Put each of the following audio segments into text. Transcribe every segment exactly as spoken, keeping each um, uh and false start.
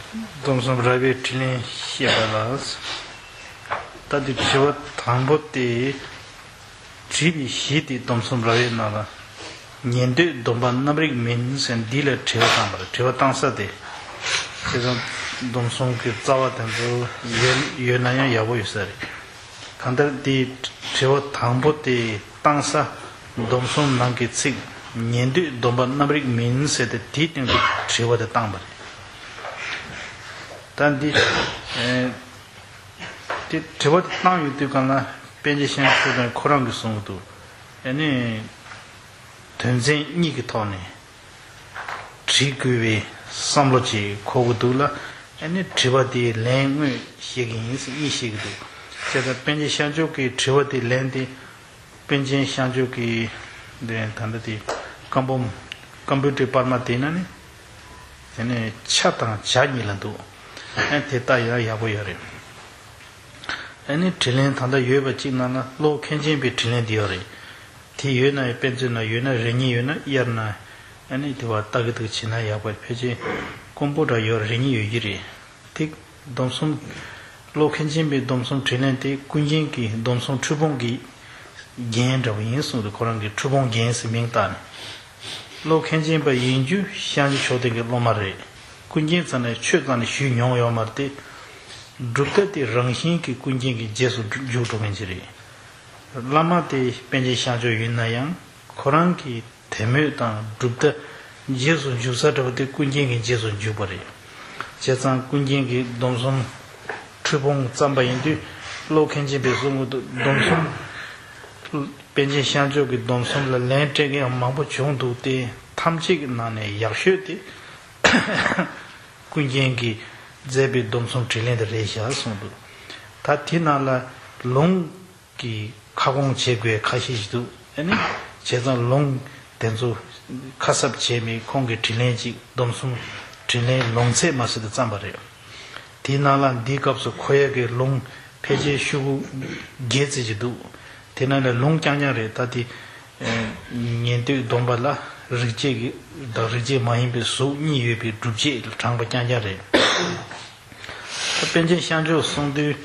སྡོམ་གསུམ་རབ་དབྱེའི་དྲིས་ལན་བཤད་པ་ལ། ད་འདི་དྲི་བ་དང་པོ་དེ། དྲིས་པའི་གཞི་དེ་སྡོམ་གསུམ་རབ་དབྱེ་ནང་ལ། ཉན་ཐོས་སྡོམ་པ་རྣམ་རིག་མིན་ཟེར་འདི་ལ་དྲི་བ་བཏང་བ་རེད། དྲི་བ་བཏང་ས་དེ། བྱས་ཙང་སྡོམ་གསུམ་གྱི་རྩ་བ་དེ་ཚོ་ཡོད་ཡོད་ན་ཡང་ཡག་པོ་ཡོད་ས་རེད། གང་ལྟར་དེའི་དྲི་བ་དང་པོ་དེ་བཏང་ས་སྡོམ་གསུམ་ནང་གི་ཚིག་ཉན་ཐོས་སྡོམ་པ་རྣམ་རིག་མིན་ཟེར་ཏེ་དེའི་སྟེང་དུ་དྲི་བ་དེ་བཏང་བ་རེད། ད་འདི་ཨེ་དེ་དྲི་བ་དེ་བཏང་ཡོད་དུས་གང་ལ་པཎ་ཆེན་ཤཱཀྱ་མཆོག་དང་ཁོ་རང་གིས་གསུངས་འདུག་ཨེ་ནི་དོན་ཚན་གཉིས་ཀྱི་ཐོག་ནས། དྲི་དགོས་པའི་བསམ་བློ་ཅིག་འཁོར་གྱི་འདུག་ལ། ཨ་ནི་དྲི་བ་དེའི་ལན་དངོས་བཤད་ཀྱི་ཡིན་ཟེར་གཉིས་བཤད་ཀྱི་འདུག་བྱས་ཙང་པཎ་ཆེན་ཤཱཀྱ་མཆོག་གི་དྲི་བ་དེའི་ལན་དེ། པཎ་ཆེན་ཤཱཀྱ་མཆོག་གི་དེ་ད་ལྟ་དེ་བཀའ་འབུམ་བཀའ་འབུམ་སྒྲའི་པར་མ་དེ་ན་ནི། དེ་ནས་ཆ་དང་བྱ་གཉིས་ལ་འདུག་ཨ་དེ་ལྟ་ཡང་ཡག་པོ་ཡོད་རེད། ཨ་ནི་དྲིས་ལན་ད་ལྟ་ཡོད་པ་གཅིག་ནང་ན་ཀློག་མཁན་ཆེན་པའི་དྲིས་ལན་དེ་ཡོད་རེད། དེ་ཡོད་ན་ཡང་དཔེ་མཛོད་ན་ཡོད་ན་རེ་གཉིས་ཡོད་ན་གཡར་ན། ཨ་ནི་དེ་བ་ལྟ་གི་འདུག་བྱེད་ན་ཡག་པ་ཕལ་ཆེར་དཀོན་པོ་འདྲ་ཡོད་རེ་གཉིས་ཡོད་ཀྱི་རེད། དེ་སྡོམ་གསུམ། ཀློག་མཁན་ཆེན་པའི་སྡོམ་གསུམ་དྲིས་ལན་དེ་ཀུན་མཁྱེན་གྱི་སྡོམ་གསུམ་འཁྲུལ་སྤོང་གི་རྒྱན་འདྲ་བོ་ཡིན་གསུངས་འདུག་ཁོ་རང་གིས་འཁྲུལ་སྤོང་རྒྱན་ཟེར་མིང་བཏགས་ནས། ཀློག་མཁན་ཆེན་པ་ཡིན་རྒྱུ་ཤཱཀྱ་མཆོག་ལྡན་གྱི་སློབ་མ་རེད། ཀུན་མཁྱེན་ཙམ་ནས་ཆོས་ཙམ་ནས་ཞུས་མྱོང་ཡོད་མ་རེད་དེ། གྲུབ་མཐའ་དེ་རང་བཞིན་གྱིས་ཀུན་མཁྱེན་གྱི་རྗེས་སུ་འཇུག་འགྲོ་མཁན་ཅིག་རེད། བླ་མ་དེ་པཎ་ཆེན་ཤཱཀྱ་མཆོག་ཡིན་ན་ཡང་ཁོ་རང་གི་དད་མོས་དང་གྲུབ་མཐའ་རྗེས་སུ་འཇུག་ས་འདྲ་བོ་དེ་ཀུན་མཁྱེན་གྱི་རྗེས་སུ་འཇུག་པ་རེད། བྱས་ཙང་ཀུན་མཁྱེན་གྱི་སྡོམ་གསུམ་འཁྲུལ་སྤོང་བརྩམས་པ་ཡིན་དུས་ཀློག་མཁན་ཆེན་པས་གསུང་གི་འདུག་སྡོམ་གསུམ། པཎ་ཆེན་ཤཱཀྱ་མཆོག་གི་སྡོམ་གསུམ་ལ་ལན་སྤྲད་མཁན་ཡང་མང་པོ་བྱུང་འདུག་སྟེ་ཐམས་ཅད་ཀྱི་ནང་ནས་ཡག་ཤོས་དེ་ཀུན་མཁྱེན་གྱིས་མཛད་པའི་སྡོམ་གསུམ་དྲིས་ལན་དེ་རེད་བཞག་གསུངས་འདུག་ད་དེ་ནང་ལ་ལུང་གི་ཁ་སྐོང་བྱེད་དགོས་ཁ་ཤས་ཤིག་འདུག་ཨ་ནི་བྱས་ཙང་ལུང་དེ་ཚོ་ཁ་གསབ་བྱས་མེད་ཁོང་གི་དྲིས་ལན་གཅིག་སྡོམ་གསུམ་དྲིས་ལན་ལུང་ཚད་མ་ཟེར་དེ་བརྩམས་པ་རེད། དེའི་ནང་ལ་འདིའི་སྐབས་སུ་གོ་ཡ་གི་ལུང་ཕལ་ཆེར་ཤོག་གུ་བརྒྱད་ཙམ་ཅིག་འདུག་དེ་ནང་ལ་ལུང་རྐྱང་རྐྱང་རེད། ད་དེ་ཉན་ཐོས་སྡོམ་པ་ལ་རིགས་བརྒྱད་ཀྱི་དང་རིགས་བརྒྱད་མ་ཡིན་པའི་གཟུགས་གཉིས་ཡོད་པའི་སྒྲུབ་བྱེད་དྲངས་པ་རྐྱང་རྐྱང་རེད། ད་པཎ་ཆེན་ཤཱཀྱ་མཆོག་གསུང་དུས་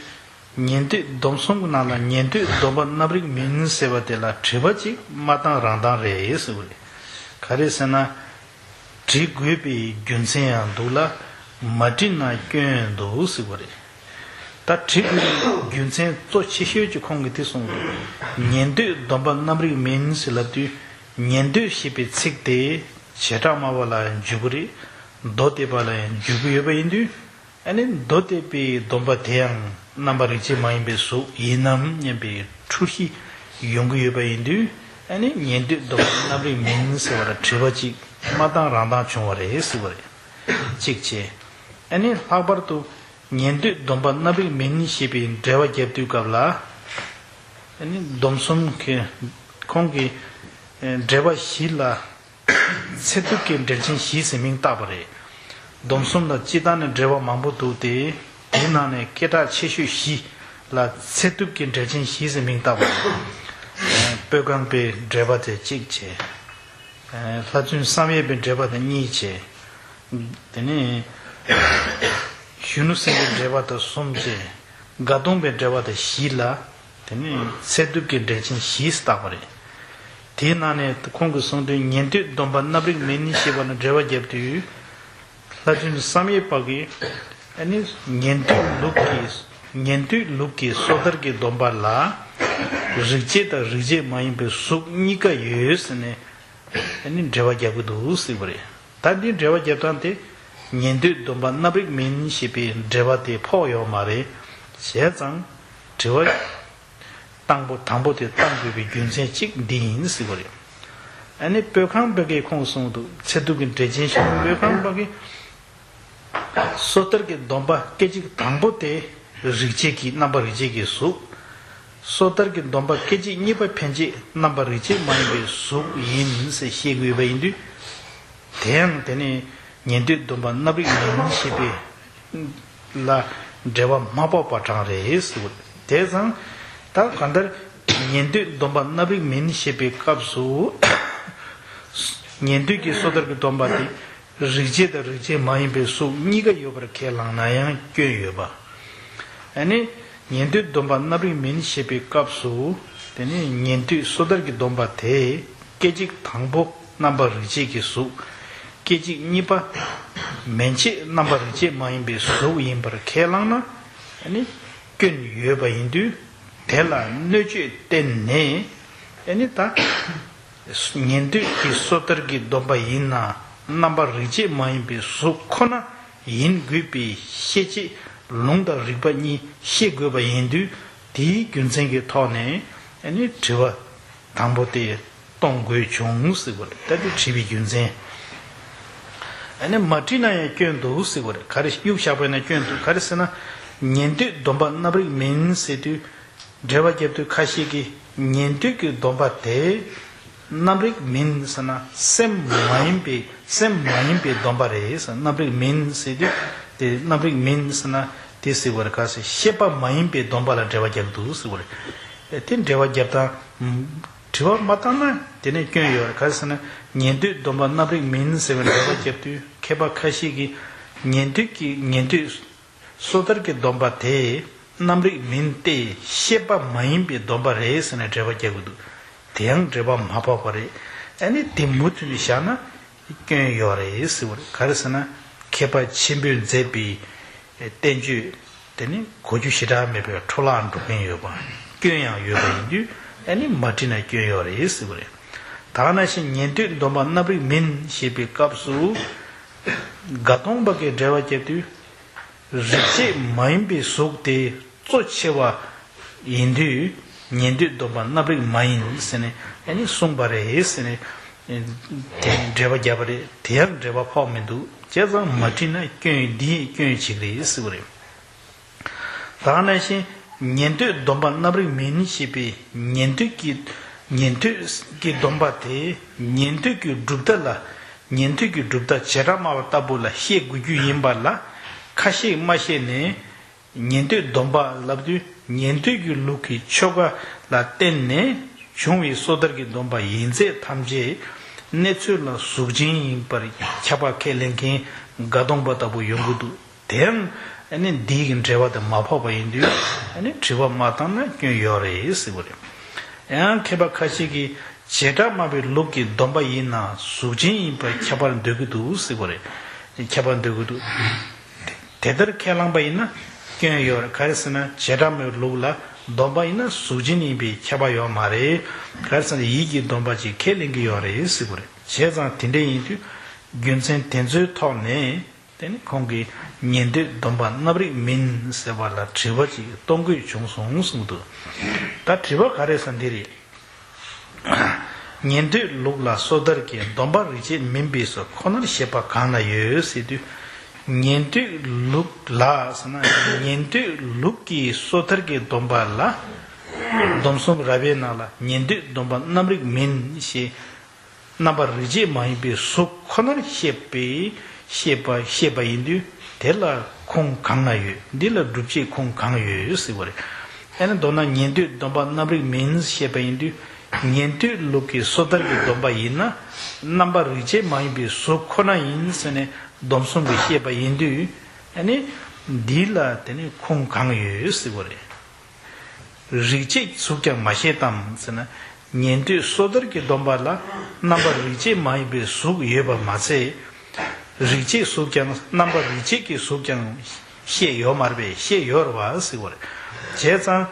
ཉན་ཐོས་སྡོམ་གསུམ་གྱི་ནང་ལ་ཉན་ཐོས་སྡོམ་པ་རྣམ་རིག་མིན་ཟེར་བ་དེ་ལ་དྲི་བ་གཅིག་མ་བཏང་རང་བཏང་རེད་ཟེར་བ་རེད། ག་རེ་ཟེར་ན། དྲི་དགོས་པའི་རྒྱུ་མཚན་ཡང་འདུག་ལ། མ་དྲིས་ན་སྐྱོན་འདུག་ཟེར་བ་རེད། ད་དྲི་དགོས་པའི་རྒྱུ་མཚན་གཙོ་ཆེ་ཤོས་ཀྱི་ཁོང་གིས་དེ་གསུངས་འདུག་ཉན་ཐོས་སྡོམ་པ་རྣམ་རིག་མིན་ཟེར་ལབ་དུས། ཉན་ཐོས་ཞེས་པའི་ཚིག་དེ་བྱེ་བྲག་སྨྲ་བ་ལ་ཡང་འཇུག་གི་རེད། མདོ་སྡེ་པ་ལ་ཡང་འཇུག་གི་ཡོད་པ་ཡིན་དུས། ཨ་ནི་མདོ་སྡེ་པའི་སྡོམ་པ་དེ་ཡང་རྣམ་པ་རིགས་ཅན་མ་ཡིན་པའི་གཟུགས་ཡིན་ནམ་སྙམ་པའི་འཁྲུལ་གཞི་ཡོང་གི་ཡོད་པ་ཡིན་དུས། ཨ་ནི་ཉན་ཐོས་སྡོམ་པ་རྣམ་རིག་མིན་ཟེར་བ་ལ་དྲི་བ་གཅིག་མ་བཏང་རང་བཏང་བྱུང་བ་རེད་ཟེར་བ་རེད། གཅིག་བྱས། ཨ་ནི་ལྷག་པར་དུ་ཉན་ཐོས་སྡོམ་པ་རྣམ་རིག་མིན་ཞེས་པའི་འགྲེལ་བ་རྒྱབ་དུས་སྐབས་ལ། ཨ་ནི་སྡོམ་གསུམ་གྱི་ཁོང་གི་འགྲེལ་པ་བཞི་ལ། ཚད་ཐིག་གི་འགྲེལ་ཆེན་བཞི་ཟེར་མིང་བཏགས་པ་རེད། སྡོམ་གསུམ་ལ་སྤྱིར་བཏང་ནས་འགྲེལ་པ་མང་པོ་འདུག་སྟེ། དེའི་ནང་ནས་སྐད་གྲགས་ཆེ་ཤོས་བཞི་ལ་ཚད་ཐིག་གི་འགྲེལ་ཆེན་བཞི་ཟེར་མིང་བཏགས་པ་རེད། སྤོས་རྐང་པའི་འགྲེལ་པ་དེ་གཅིག་བྱས། ལྷ་བཙུན་བསམ་ཡས་པའི་འགྲེལ་པ་དེ་གཉིས་བྱས། དེ་ནས་གཞོན་ནུ་སེང་གེའི་འགྲེལ་པ་དེ་གསུམ་བྱས། དགའ་གདོང་པའི་འགྲེལ་པ་དེ་བཞི་ལ། དེ་ནས་ཚད་ཐིག་གི་འགྲེལ་ཆེན་བཞི་བཏགས་པ་རེད། དེའི་ནང་ནས་ཁོང་གིས་གསུངས་དོན་ཉན་ཐོས་སྡོམ་པ་རྣམ་རིག་མིན་ཞེས་པ་ལ་འགྲེལ་བ་བརྒྱབ་དུས། ལྷ་བཙུན་བསམ་ཡས་པ་གིས་ཨ་ནི་ཉན་ཐོས་ལུགས་ཀྱི་ཉན་ཐོས་ལུགས་ཀྱི་སོ་ཐར་གྱི་སྡོམ་པ་ལ་རིགས་བརྒྱད་དང་རིགས་བརྒྱད་མ་ཡིན་པའི་གཟུགས་གཉིས་ཀ་ཡོད་ཟེར་ནས་ཨ་ནི་འགྲེལ་བ་རྒྱག་གི་འདུག་ཟེར་བ་རེད། ད་འདི་འགྲེལ་བ་རྒྱབ་སྟངས་དེ་ཉན་ཐོས་སྡོམ་པ་རྣམ་རིག་མིན་ཞེས་པའི་འགྲེལ་བ་དེ་ཕོག་ཡོད་མ་རེད། བྱས་ཙང་དྲི་བ། དང་པོ་དང་པོ་དེ་བཏང་དགོས་པའི་རྒྱུ་མཚན་གཅིག་འདི་ཡིན་ཟེར་བ་རེད། ཨ་ནི་སྤོས་ཁང་པ་གིས་ཁོང་གསུངས་འདུག་ཚད་ཐིག་གི་འགྲེལ་ཆེན་ཞིག་སྤོས་ཁང་པ་གིས་སོ་ཐར་གྱི་སྡོམ་པ་སྐད་ཅིག་དང་པོ་དེ་རིགས་བརྒྱད་ཀྱི་རྣམ་པ་རིགས་བརྒྱད་ཀྱི་གཟུགས། སོ་ཐར་གྱི་སྡོམ་པ་སྐད་ཅིག་གཉིས་པ་ཕན་ཆད་རྣམ་པ་རིགས་བརྒྱད་མ་ཡིན་པའི་གཟུགས་ཡིན་ཟེར་བཤད་དགོས་པ་ཡིན་དུས། དེ་ཡང་དེ་ནི་ཉན་ཐོས་སྡོམ་པ་རྣམ་རིག་མིན་ཞེས་པའི་ལ་འགྲེལ་བ་མ་ཕོག་པ་གྲངས་རེད་ཟེར་བ། དེ་ཙང་ད་གང་ལྟར་ཉན་ཐོས་སྡོམ་པ་རྣམ་རིག་མིན་ཞེས་པའི་སྐབས་སུ་ཉན་ཐོས་ཀྱི་སོ་ཐར་གྱི་སྡོམ་པ་དེ་ རིག་བྱེད་དང་རིག་བྱེད་མ་ཡིན་པའི་གཟུགས་གཉིས་ཀ་ཡོད་པར་ཁས་བླངས་ན་ཡང་སྐྱོན་ཡོད་པ། ཨ་ནི་ཉན་ཐོས་སྡོམ་པ་རྣམ་རིག་མིན་ཞེས་པའི་སྐབས་སུ། དེ་ནི་ཉན་ཐོས་སོ་ཐར་གྱི་སྡོམ་པ་དེ། སྐད་ཅིག་དང་པོ་རྣམ་པ་རིག་བྱེད་ཀྱི་གཟུགས། སྐད་ཅིག་གཉིས་པ་མན་ཆད་རྣམ་པ་རིག་བྱེད་མ་ཡིན་པའི་གཟུགས་ཡིན་པར་ཁས་བླངས་ན། ཨ་ནི་སྐྱོན་ཡོད་པ་ཡིན་དུས། དེ་ལ་གནོད་བྱེད་བསྟན་ནས། ཨ་ནི་ད་ཉན་ཐོས་ཀྱི་སོ་ཐར་གྱི་སྡོམ་པ་ཡིན་ན། རྣམ་པ་རིག་བྱེད་མ་ཡིན་པའི་གཟུགས་ཁོ་ན་ཡིན་དགོས་པའི་ཤེས་བྱེད་ལུང་དང་རིགས་པ་གཉིས་ཤེས་དགོས་པ་ཡིན་དུས། དེའི་རྒྱུ་མཚན་གྱི་ཐོག་ནས། ཨ་ནི་དྲི་བ་དང་པོ་དེ་གཏོང་དགོས་བྱུང་ཟེར་བ་རེད། ད་དེ་དྲི་བའི་རྒྱུ་མཚན། ཨ་ནི་མ་དྲིས་ན་ཡང་སྐྱོན་འདུག་ཟེར་བ་རེད། ག་རེ་གཡུག་བཞག་པ་ཡིན་ན་སྐྱོན་འདུག་ག་རེ་ཟེར་ན། ཉན་ཐོས་སྡོམ་པ་རྣམ་རིག་མིན་ཟེར་དུས། འགྲེལ་པ་རྒྱབ་དུས་ཁ་ཤས་ཀྱིས་ཉན་ཐོས་ཀྱི་སྡོམ་པ་དེ་རྣམ་རིག་མིན་ཟེར་ན། སེམས་མ་ཡིན་པའི་སེམས་མ་ཡིན་པའི་སྡོམ་པ་རེད་ཟེར། རྣམ་རིག་མིན་ཟེར་དུས་དེ་རྣམ་རིག་མིན་ཟེར་ན་དེ་ཟེར་བ་རེད། ག་ཟེར། ཤེས་པ་མ་ཡིན་པའི་སྡོམ་པ་ལ་འགྲེལ་པ་རྒྱག་གི་འདུག་ཟེར་བ་རེད། དེ་འགྲེལ་པ་རྒྱབ་སྟངས་དྲི་བ་མ་བཏང་ན་དེ་ནས་སྐྱོན་ཡོད་རེད། ག་ཟེར་ན། ཉན་ཐོས་སྡོམ་པ་རྣམ་རིག་མིན་ཟེར་བའི་འགྲེལ་པ་རྒྱབ་དུས་མཁས་པ་ཁ་ཤས་ཀྱིས་ཉན་ཐོས་ཀྱི་ཉན་ཐོས་སོ་ཐར་གྱི་སྡོམ་པ་དེ་རྣམ་རིག་མིན་ཏེ། ཤེས་པ་མ་ཡིན་པའི་སྡོམ་པ་རེད་ཟེར་ནས་འགྲེལ་པ་རྒྱག་གི་འདུག་དེ་ཡང་འགྲེལ་པ་མ་ཕོག་པ་རེད། ཨ་ནི་དེ་མུ་མཐུད་ནས་བཞག་ན་སྐྱོན་ཡོད་རེད་ཟེར་བ་རེད། ག་རེ་ཟེར་ན། མཁས་པ་ཆེན་པོས་མཛད་པའི་བསྟན་བཅོས་དེ་ནི་གོ་རྒྱུ་ཞེ་དྲག་མེད་པའི་འཕྲོ་བརླག་འགྲོ་མཁན་ཡོད་པ། སྐྱོན་ཡང་ཡོད་པ་ཡིན་དུས། ཨ་ནི་མ་བྲིས་ན་སྐྱོན་ཡོད་རེད་ཟེར་བ་རེད། ད་ག་ནང་བཞིན་ཉན་ཐོས་སྡོམ་པ་རྣམ་རིག་མིན་ཞེས་པའི་སྐབས་སུ། སྒ་སྟོང་པ་གིས་འགྲེལ་པ་བརྒྱབ་དུས། རིག་བྱེད་མ་ཡིན་པའི་གཟུགས་དེ་གཙོ་ཆེ་བ་ཡིན་དུས། ཉན་ཐོས་སྡོམ་པ་རྣམ་རིག་མ་ཡིན་ཟེར་ནས་ཨ་ནི་གསུངས་པ་རེད་ཟེར་ནས། དེ་འགྲེལ་པ་བརྒྱབ་པ་རེད། དེ་ཡང་འགྲེལ་པ་ཕོག་མི་འདུག་བྱས་ཙང་མ་བྲིས་ན་སྐྱོན། འདིའི་སྐྱོན་ཅིག་རེད་ཟེར་བ་རེད། ད་ག་ནང་བཞིན་ཉན་ཐོས་སྡོམ་པ་རྣམ་རིག་མིན་ཞེས་པའི་ཉན་ཐོས་ཀྱི་ཉན་ཐོས་ཀྱི་སྡོམ་པ་དེ་ཉན་ཐོས་ཀྱི་གྲུབ་མཐའ་ལ། ཉན་ཐོས་ཀྱི་གྲུབ་མཐའ་བྱེ་བྲག་སྨྲ་བ་ལྟ་བུ་ལ་བཤད་དགོས་རྒྱུ་ཡིན་པ་ལ་ཁ་ཤས་མ་བཤད་ནས། ཉན་ཐོས་སྡོམ་པ་ལབ་དུས་ཉན་ཐོས་ཀྱི་ལུགས་ཀྱི་ཆོས་འགའ་ལ་བརྟེན་ནས་བྱུང་བའི་སོ་ཐར་གྱི་སྡོམ་པ་ཡིན་ཚད་ཐམས་ཅད་གནས་ཚུལ་ལ་གཟུགས་ཅན་ཡིན་པར་ཁྱབ་པ་ཁས་ལེན་མཁན་སྒ་སྟོང་པ་ལྟ་བུ་ཡོང་གི་འདུག་དེའང་ཨ་ནི་འདིའི་གི་འགྲེལ་པ་དེ་མ་ཕོག་པ་ཡིན་དུས། ཨ་ནི་དྲི་བ་མ་བཏང་ན་སྐྱོན་ཡོད་རེད་ཟེར་བ་རེད། ཡང་མཁས་པ་ཁ་ཤས་ཀྱིས་བྱེ་བྲག་སྨྲ་བའི་ལུགས་ཀྱི་སྡོམ་པ་ཡིན་ན་གཟུགས་ཅན་ཡིན་པར་ཁྱབ་པར་འདོད་ཀྱི་འདུག་ཟེར་བ་རེད། ཁྱབ་པར་འདོད་ཀྱི་འདུག་དེ་ལྟར་ཁས་བླངས་པ་ཡིན་ན་སྐྱོན་ཡོད་རེད། ག་རེ་ཟེར་ན། བྱེ་བྲག་སྨྲ་བའི་ལུགས་ལ་སྡོམ་པ་ཡིན་ན་གཟུགས་ཅན་ཡིན་པའི་ཁྱབ་པ་ཡོད་མ་རེད། ག་རེ་ཟེར་ན། ཡིད་ཀྱི་སྡོམ་པ་ཅིག་ཁས་ལེན་གྱི་ཡོད་རེད་ཟེར་བ་རེད། བྱས་ཙང་དེ་འདྲ་ཡིན་དུས་རྒྱུ་མཚན་དེ་ཚོའི་ཐོག་ནས། དེ་ནི་ཁོང་གིས་ཉན་ཐོས་སྡོམ་པ་རྣམ་རིག་མིན་ཟེར་བ་ལ་དྲི་བ་ཅིག་གཏོང་དགོས་བྱུང་སོང་གསུངས་འདུག་ད་དྲི་བ་ག་རེ་ཟེར་འདི་རེད། ཉན་ཐོས་ལུགས་ལ་སོ་ཐར་གྱི་སྡོམ་པ་རིག་བྱེད་མིན་པའི་གཟུགས་ཁོ་ནར་བཤད་པ་གང་ན་ཡོད་ཟེར་དུས། ཉན་ཐོས་ལུགས་ལ་ཟེར་ན། ཉན་ཐོས་ལུགས་ཀྱི་སོ་ཐར་གྱི་སྡོམ་པ་ལ། སྡོམ་གསུམ་རབ་དབྱེ་ནང་ལ་ཉན་ཐོས་སྡོམ་པ་རྣམ་རིག་མིན་ཞེས། རྣམ་པ་རིག་བྱེད་མ་ཡིན་པའི་གཟུགས་ཁོ་ནར་བཤད་པའི་བཤད་པ་བཤད་པ་ཡིན་དུས། དེ་ལ་ཁུངས་གང་ན་ཡོད། འདི་ལ་སྒྲུབ་བྱེད་ཁུངས་གང་ཡོད་ཟེར་བ་རེད། ཨ་ནི་མདོར་ན་ཉན་ཐོས་སྡོམ་པ་རྣམ་རིག་མིན་བཤད་པ་ཡིན་དུས། ཉན་ཐོས་ལུགས་ཀྱི་སོ་ཐར་གྱི་སྡོམ་པ་ཡིན་ན། རྣམ་པ་རིག་བྱེད་མ་ཡིན་པའི་གཟུགས་ཁོ་ན་ཡིན་ཟེར་ནས་སྡོམ་གསུམ་གྱིས་བཤད་པ་ཡིན་དུས། ཨ་ནི་འདི་ལ་དེ་ནི་ཁུངས་གང་ཡོད་ཟེར་བ་རེད། རིག་བྱེད་གཟུགས་ཀྱང་མ་བཤད་དམ་ཟེར་ན། ཉན་ཐོས་སོ་ཐར་གྱི་སྡོམ་པ་ལ་རྣམ་པ་རིག་བྱེད་མ་ཡིན་པའི་གཟུགས་ཡོད་པ་མ་ཚད། རིག་བྱེད་གཟུགས་ཀྱང་རྣམ་པ་རིག་བྱེད་ཀྱི་གཟུགས་ཀྱང་བཤད་ཡོད་མ་རེད་པས། བཤད་ཡོད་རེད་པ་ཟེར་བ་རེད། བྱས་ཙང་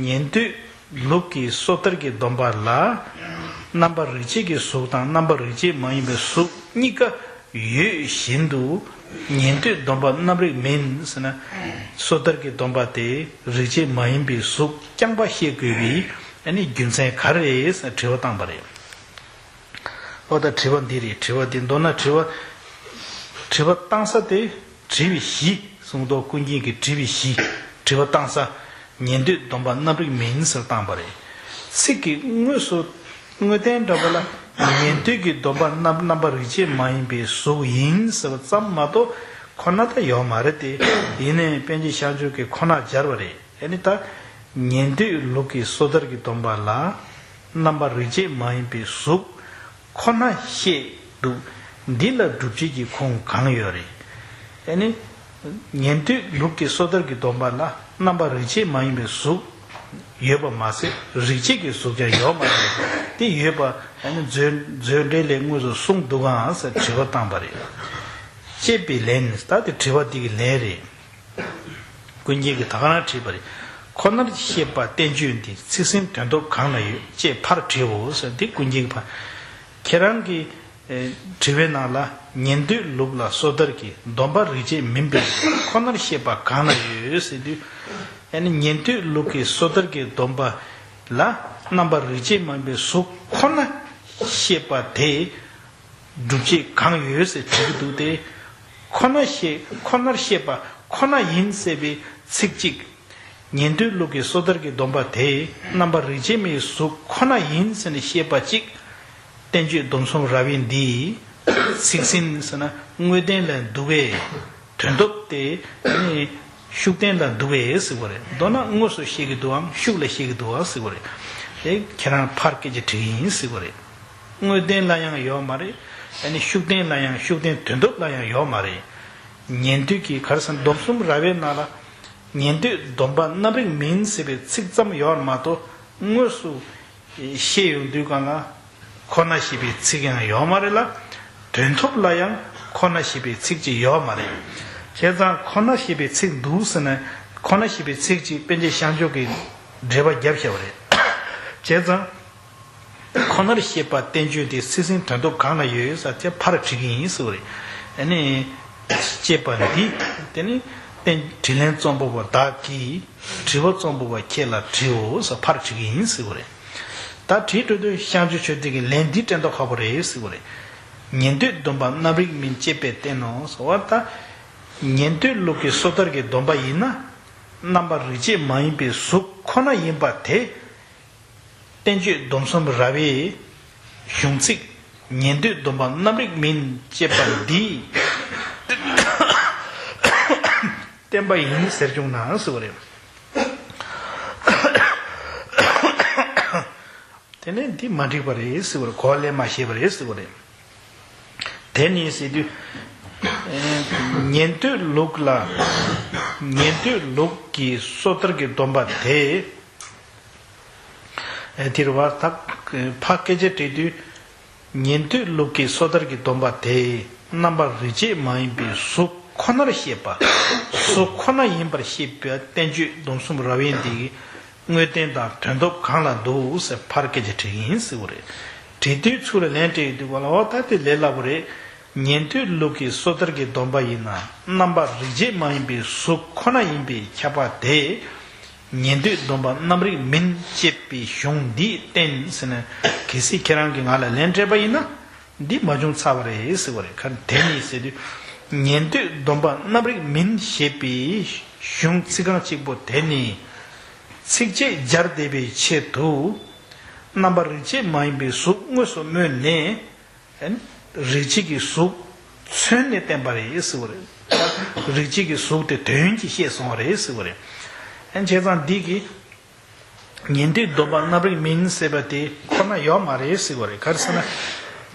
ཉན་ཐོས་ལུགས་ཀྱི་སོ་ཐར་གྱི་སྡོམ་པ་ལ་རྣམ་པ་རིག་བྱེད་ཀྱི་གཟུགས་དང་རྣམ་པ་རིག་བྱེད་མ་ཡིན་པའི་གཟུགས་གཉིས་ཀ་ཡོད་བཞིན་དུ། ཉན་ཐོས་སྡོམ་པ་རྣམ་རིག་མིན་ཟེར་ན། སོ་ཐར་གྱི་སྡོམ་པ་དེ་རིག་བྱེད་མ་ཡིན་པའི་གཟུགས་རྐྱང་པ་བཤད་དགོས་པའི་ཨ་ནི་རྒྱུ་མཚན་ག་རེ་རེད་ཟེར་དྲི་བ་བཏང་པ་རེད། འོ་ད་དྲི་བ་འདི་རེད། དྲི་བ་འདི་མདོར་ན་དྲི་བ། དྲི་བ་བཏང་ས་དེ་དྲི་བའི་གཞི་གསུངས་འདུག་ཀུན་མཁྱེན་གྱིས་དྲི་བའི་གཞི། དྲི་བ་བཏང་ས། ཉན་ཐོས་སྡོམ་པ་རྣམ་རིག་མིན་ཟེར་བཏང་པ་རེད། ཚིག་གི་དངོས་སུ་དངོས་བསྟན་འདྲ་པོ་ལ། ཉན་ཐོས་ཀྱི་སྡོམ་པ་རྣམ་རྣམ་པ་རིག་བྱེད་མ་ཡིན་པའི་གཟུགས་ཡིན་ཟེར་བ་ཙམ་མ་གཏོགས་ཁོ་ན་ད་ཡོད་མ་རེད་དེ། ཡིན་ནའི་པཎ་ཆེན་ཤཱཀྱ་མཆོག་གིས་ཁོ་ན་སྦྱར་བ་རེད། ཨ་ནི་ད་ཉན་ཐོས་ལུགས་ཀྱི་སོ་ཐར་གྱི་སྡོམ་པ་ལ་རྣམ་པ་རིག་བྱེད་མ་ཡིན་པའི་གཟུགས་ཁོ་ན་བཤད་འདུག་འདི་ལ་སྒྲུབ་བྱེད་ཀྱི་ཁུངས་གང་ཡོད་རེད། ཨ་ནི། ཉན་ཐོས་ལུགས་ཀྱི་སོ་ཐར་གྱི་སྡོམ་པ་ལ་རྣམ་པ་རིགས་བྱེད་མ་ཡིན་པའི་གཟུགས་ཡོད་པ་མ་ཟད། རིགས་བྱེད་ཀྱི་གཟུགས་ཀྱང་ཡོད་མ་རེད། དེ་ཡོད་པ་ཨ་ནི་མཛོད་མཛོད་འགྲེལ་ལས་དངོས་སུ་གསུངས་འདུག་གམ་ཟེར་དྲི་བ་བཏང་པ་རེད། ཅེས་པའི་ལན། ད་དེ་དྲི་བ་འདི་གི་ལན་རེད། ཀུན་མཁྱེན་གྱིས་ད་ག་རང་དྲིས་པ་རེད། ཁོ་ནར་བཤད་པ་བསྟན་བཅོས་འདི་ཚིག་ཟིན་དོན་ཐོབ་གང་ན་ཡོད་ཅེས་ཕར་དྲིའོ་ཟེར། འདི་ཀུན་མཁྱེན་གྱིས་ཕར། ཁྱེད་རང་གི་ཨེ་དྲི་བའི་ནང་ལ་ཉན་ཐོས་ལུགས་ལ་སོ་ཐར་གྱི་སྡོམ་པ་རིགས་བྱེད་མིན་པའི་ཁོ་ནར་བཤད་པ་གང་ན་ཡོད་ཟེར་དུས། ཨ་ནི་ཉན་ཐོས་ལུགས་ཀྱི་སོ་ཐར་གྱི་སྡོམ་པ་ལ་རྣམ་པ་རིགས་བྱེད་མ་ཡིན་པའི་གཟུགས་ཁོ་ན་བཤད་པ་དེ། སྒྲུབ་བྱེད་གང་ཡོད་ཟེར་དྲི་གི་འདུག་སྟེ། ཁོ་ན་ཤེས་ཁོ་ནར་ཤེས་པ་ཁོ་ན་ཡིན་ཟེར་བའི་ཚིག་གཅིག། ཉན་ཐོས་ལུགས་ཀྱི་སོ་ཐར་གྱི་སྡོམ་པ་དེ་རྣམ་པ་རིགས་བྱེད་མའི་གཟུགས་ཁོ་ན་ཡིན་ཟེར་ནས་བཤད་པ་གཅིག། བསྟན་བཅོས་སྡོམ་གསུམ་ར་བའི་འདིའི་ཚིག་ཟིན་ཟེར་ན་དངོས་བསྟན་ལ་འདུ་བས། དོན་སྟོབས་དེ་ནི་ཤུགས་བསྟན་ལ་འདུ་བས་ཟེར་བ་རེད། མདོར་ན་དངོས་སུ་བཤད་ཀྱི་འདུག་ཨང་ཤུགས་ལ་བཤད་ཀྱི་འདུག་ཨང་ཟེར་བ་རེད། དེ་ཁྱེད་རང་ཕར་སྐད་ཆ་དྲིས་ཡིན་ཟེར་བ་རེད། དངོས་བསྟན་ལ་ཡང་ཡོད་མ་རེད། ཨ་ནི་ཤུགས་བསྟན་ལ་ཡང་ཤུགས་བསྟན་དོན་སྟོབས་ལ་ཡང་ཡོད་མ་རེད། ཉན་ཐོས་ཀྱི་ག་རེ་ཟེར་སྡོམ་གསུམ་ར་བའི་ནང་ལ་ཉན་ཐོས་སྡོམ་པ་རྣམ་རིག་མིན་ཟེར་བའི་ཚིག་ཙམ་ཡོད་མ་གཏོགས་དངོས་སུ་བཤད་ཡོང་དུས་གང་ལ་ཁོ་ན་ཞེས་པའི་ཚིག་ཡང་ཡོད་མ་རེད་ལ། དོན་ཐོབ་ལ་ཡང་ཁོ་ན་ཞེས་པའི་ཚིག་ཅིག་ཡོད་མ་རེད། བྱས་ཙང་ཁོ་ན་ཞེས་པའི་ཚིག་འདུག་ཟེར་ན་ཁོ་ན་ཞེས་པའི་ཚིག་ཅིག་པཎ་ཆེན་ཤངས་ཆོས་ཀྱིས་འགྲེལ་པ་བརྒྱབ་བཞག་པ་རེད། བྱས་ཙང་། ཁོ་ནར་བཤད་པ་བསྟན་བཅོས་འདི་ཚིག་ཟིན་དོན་སྟོབས་གང་ན་ཡོད་ཟེར་ཏེ་ཕར་དྲི་གི་ཡིན་ཟེར་བ་རེད། ཨ་ནི། ཅེས་པ་འདི། དེ་ནི། བསྟན་དྲིས་ལན་རྩོམ་པ་པོ་བདག་གིས། དྲི་བ་རྩོམ་པ་པོ་ཁྱེད་ལ་དྲིའོ་ཟེར་ཕར་དྲི་གི་ཡིན་ཟེར་བ་རེད། ད་དྲིས་འགྲོ་དུས་ཤངས་ཆོས་ཆོས་སྡེ་གི་ལན་འདི་དྲན་ཐོག་ཁག་པོ་རེད་ཟེར་བ་རེད། ཉན་ཐོས་སྡོམ་པ་རྣམ་རིག་མིན་ཅེས་པས་བསྟན་ནོ་ཟེར་བ་ད། ཉན་ཐོས་ལུགས་ཀྱི་སོ་ཐར་གྱི་སྡོམ་པ་ཡིན་ན། རྣམ་པ་རིགས་བྱེད་མ་ཡིན་པའི་གཟུགས་ཁོ་ན་ཡིན་པ་དེ། བསྟན་བཅོས་སྡོམ་གསུམ་ར་བའི་གཞུང་ཚིག། ཉན་ཐོས་སྡོམ་པ་རྣམ་རིག་མིན་ཅེས་པ་འདི་བསྟན་པ་ཡིན་ཟེར་བྱུང་ན་ཟེར་བ་རེད། དེ་ནས་འདི་མ་འགྲིག་པ་རེད་ཟེར་བ་རེད། གོ་བ་ལེན་མ་ཤེས་པ་རེད་ཟེར་བ་རེད། དེ་ནི་ཟེར་དུས། ཨེ་ཉན་ཐོས་ལུགས་ལ། ཉན་ཐོས་ལུགས་ཀྱི་སོ་ཐར་གྱི་སྡོམ་པ་དེ། ཨེ་དེར་བར་ཐག་ཕ་སྐད་ཆ་དྲིས་དུས། ཉན་ཐོས་ལུགས་ཀྱི་སོ་ཐར་གྱི་སྡོམ་པ་དེ་རྣམ་པ་རིགས་བྱེད་མ་ཡིན་པའི་གཟུགས་ཁོ་ནར་བཤད་པ། གཟུགས་ཁོ་ན་ཡིན་པར་བཤད་པའི་བསྟན་བཅོས་སྡོམ་གསུམ་ར་བའི་འདི་གི་དངོས་བསྟན་དང་དོན་སྟོབས་གང་ལ་འདུག་ཟེར་ཕར་སྐད་ཆ་དྲིས་ཡིན་ཟེར་བ་རེད། དྲིས་དུས་ཚུར་ལན་སྤྲད་ཡོད་དུས་ག་ལ་འོ་ད་དེ་ལས་སླ་པོ་རེད། ཉན་ཐོས་ལུགས་ཀྱི་སོ་ཐར་གྱི་སྡོམ་པ་ཡིན་ན་རྣམ་པ་རིགས་བྱེད་མ་ཡིན་པའི་གཟུགས་ཁོ་ན་ཡིན་པས་ཁྱབ་པ་དེ། ཉན་ཐོས་སྡོམ་པ་རྣམ་རིག་མིན་ཅེས་པའི་གཞུང་འདིས་བསྟན་ཟེར་ན། གལ་སྲིད་ཁྱེད་རང་གིས་ང་ལ་ལན་སྤྲད་པ་ཡིན་ན། འདི་མ་བྱུང་ཚར་བ་རེད་ཟེར་བ་རེད། ག་དེ་ནི་ཟེར་དུས། ཉན་ཐོས་སྡོམ་པ་རྣམ་རིག་མིན་ཞེས་པའི་གཞུང་ཚིག་རྐང་གཅིག་པོ་དེ་ནི། ཚིགས་བཅད་སྦྱར་བསྡད་པའི་ཆེད་དུ། རྣམ་པ་རིགས་བྱེད་མ་ཡིན་པའི་གཟུགས་དངོས་སུ་སྨོས་ནས། རིགས་བྱེད་ཀྱི་གཟུགས་མཚོན་ནས་བསྟན་པ་རེད་ཟེར་བ་རེད། རིགས་བྱེད་ཀྱི་གཟུགས་དེ་དོན་གྱིས་བཤད་སོང་བ་རེད་ཟེར་བ་རེད། ཨ་བྱས་ཙང་འདི་གི་ཉན་ཐོས་སྡོམ་པ་རྣམ་རིག་མིན་ཟེར་བ་དེ་ཁོ་ན་ཡོད་མ་རེད་ཟེར་བ་རེད། ག་རེ་ཟེར་ན།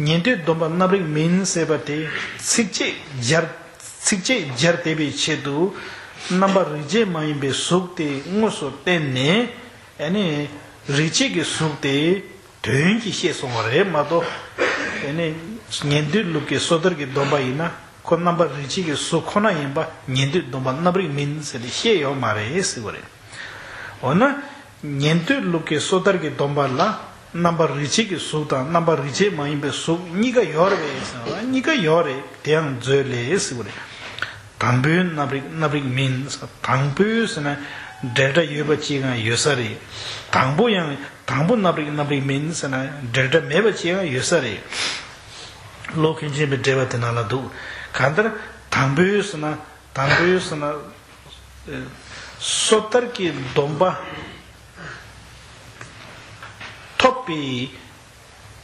ཉན་ཐོས་སྡོམ་པ་རྣམ་རིག་མིན་ཟེར་བ་དེ་ཚིགས་བཅད་སྦྱར་ཚིགས་བཅད་སྦྱར་བསྡད་པའི་ཆེད་དུ་རྣམ་པ་རིགས་བྱེད་མ་ཡིན་པའི་གཟུགས་དེ་དངོས་སུ་བསྟན་ནས། ཨ་ནི་རིགས་བྱེད་ཀྱི་གཟུགས་དེ། དོན་གྱིས་བཤད་སོང་བ་རེད་མ་གཏོགས། དེ་ནི་ཉན་ཐོས་ལུགས་ཀྱི་སོ་ཐར་གྱི་སྡོམ་པ་ཡིན་ན་ཁོ་རྣམ་པ་རིགས་བྱེད་ཀྱི་གཟུགས་ཁོ་ན་ཡིན་པ་ཉན་ཐོས་སྡོམ་པ་རྣམ་རིག་མིན་ཟེར་ཏེ་བཤད་ཡོད་མ་རེད་ཟེར་བ་རེད། འོ་ན་ཉན་ཐོས་ལུགས་ཀྱི་སོ་ཐར་གྱི་སྡོམ་པ་ལ་རྣམ་པ་རིགས་བྱེད་ཀྱི་གཟུགས་དང་རྣམ་པ་རིགས་བྱེད་མ་ཡིན་པའི་གཟུགས་གཉིས་ཀ་ཡོད་རེད་ཟེར་བ། གཉིས་ཀ་ཡོད་རེད། དེའང་མཛོད་ལས་ཟེར་བ་རེད། དང་པོའི་རྣམ་རིག་རྣམ་རིག་མིན། དང་པོའི་ཟེར་ན་འབྲེལ་སྒྲ་ཡོད་པ་ཅིག་ཡང་ཡོད་ས་རེད། དང་པོ་ཡང་དང་པོ་རྣམ་རིག་རྣམ་རིག་མིན་ཟེར་ན་འབྲེལ་སྒྲ་མེད་པ་ཅིག་ཡང་ཡོད་ས་རེད། བློ་མཁན་ཆེན་པའི་འགྲེལ་པ་དེ་ནང་ལ་འདུག་གང་ལྟར་དང་པོའི་ཟེར་ན་དང་པོའི་ཟེར་ན་སོ་ཐར་གྱི་སྡོམ་པ་ཐོབ་པའི་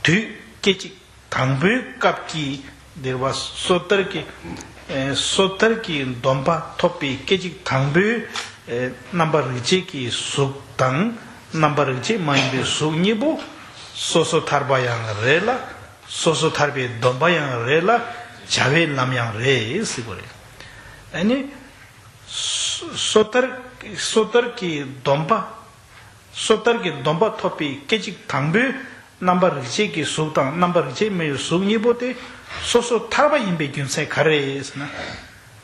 དུས་སྐད་ཅིག་དང་པོའི་སྐབས་ཀྱི་འདིར་བ་སོ་ཐར་གྱི་ཨེ་སོ་ཐར་གྱི་སྡོམ་པ་ཐོབ་པའི་སྐད་ཅིག་དང་པོའི་ཨེ་རྣམ་པ་རིགས་བྱེད་ཀྱི་གཟུགས་དང་རྣམ་པ་རིགས་བྱེད་མ་ཡིན་པའི་གཟུགས་གཉིས་པོ་སོ་སོ་ཐར་པ་ཡང་རེད་ལ། སོ་སོ་ཐར་པའི་སྡོམ་པ་ཡང་རེད་ལ། བྱ་བའི་ལམ་ཡང་རེད་ཟེར་བ་རེད། ཨ་ནི། སོ་སོ་ཐར་སོ་ཐར་གྱི་སྡོམ་པ། སོ་ཐར་གྱི་སྡོམ་པ་ཐོབ་པའི་སྐད་ཅིག་དང་པོའི་རྣམ་པ་རིགས་བྱེད་ཀྱི་གཟུགས་དང་རྣམ་པ་རིགས་བྱེད་མ་ཡིན་པའི་གཟུགས་གཉིས་པོ་དེ་སོ་སོ་ཐར་པ་ཡིན་པའི་རྒྱུ་མཚན་ག་རེ་རེད་ཟེར་ན།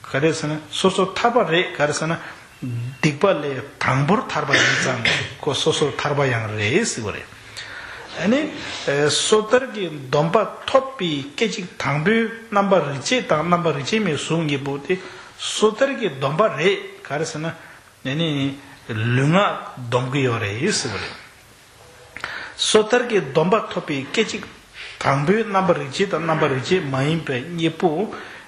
ག་རེ་ཟེར་ན་སོ་སོ་ཐར་པ་རེད། ག་རེ་ཟེར་ན། སྡིག་པ་ལས་དང་པོར་ཐར་པ་ཡིན་ཙང་ཁོ་སོ་སོ་ཐར་པ་ཡང་རེད་ཟེར་བ་རེད། ཨ་ནི། སོ་ཐར་གྱི་སྡོམ་པ་ཐོབ་པའི་སྐད་ཅིག་དང་པོའི་རྣམ་པ་རིགས་བྱེད་དང་རྣམ་པ་རིགས་བྱེད་མའི་གཟུགས་གཉིས་པོ་དེ་སོ་ཐར་གྱི་སྡོམ་པ་རེད། ག་རེ་ཟེར་ན། ཨ་ནི། ལུས་ངག་སྡོམ་གྱི་ཡོད་རེད་ཟེར་བ་རེད། སོ་ཐར་གྱི་སྡོམ་པ་ཐོབ་པའི་སྐད་ཅིག་དང་པོའི་རྣམ་པ་རིགས་བྱེད་དང་རྣམ་པ་རིགས་བྱེད་མ་ཡིན་པའི་གཉིས་པོ་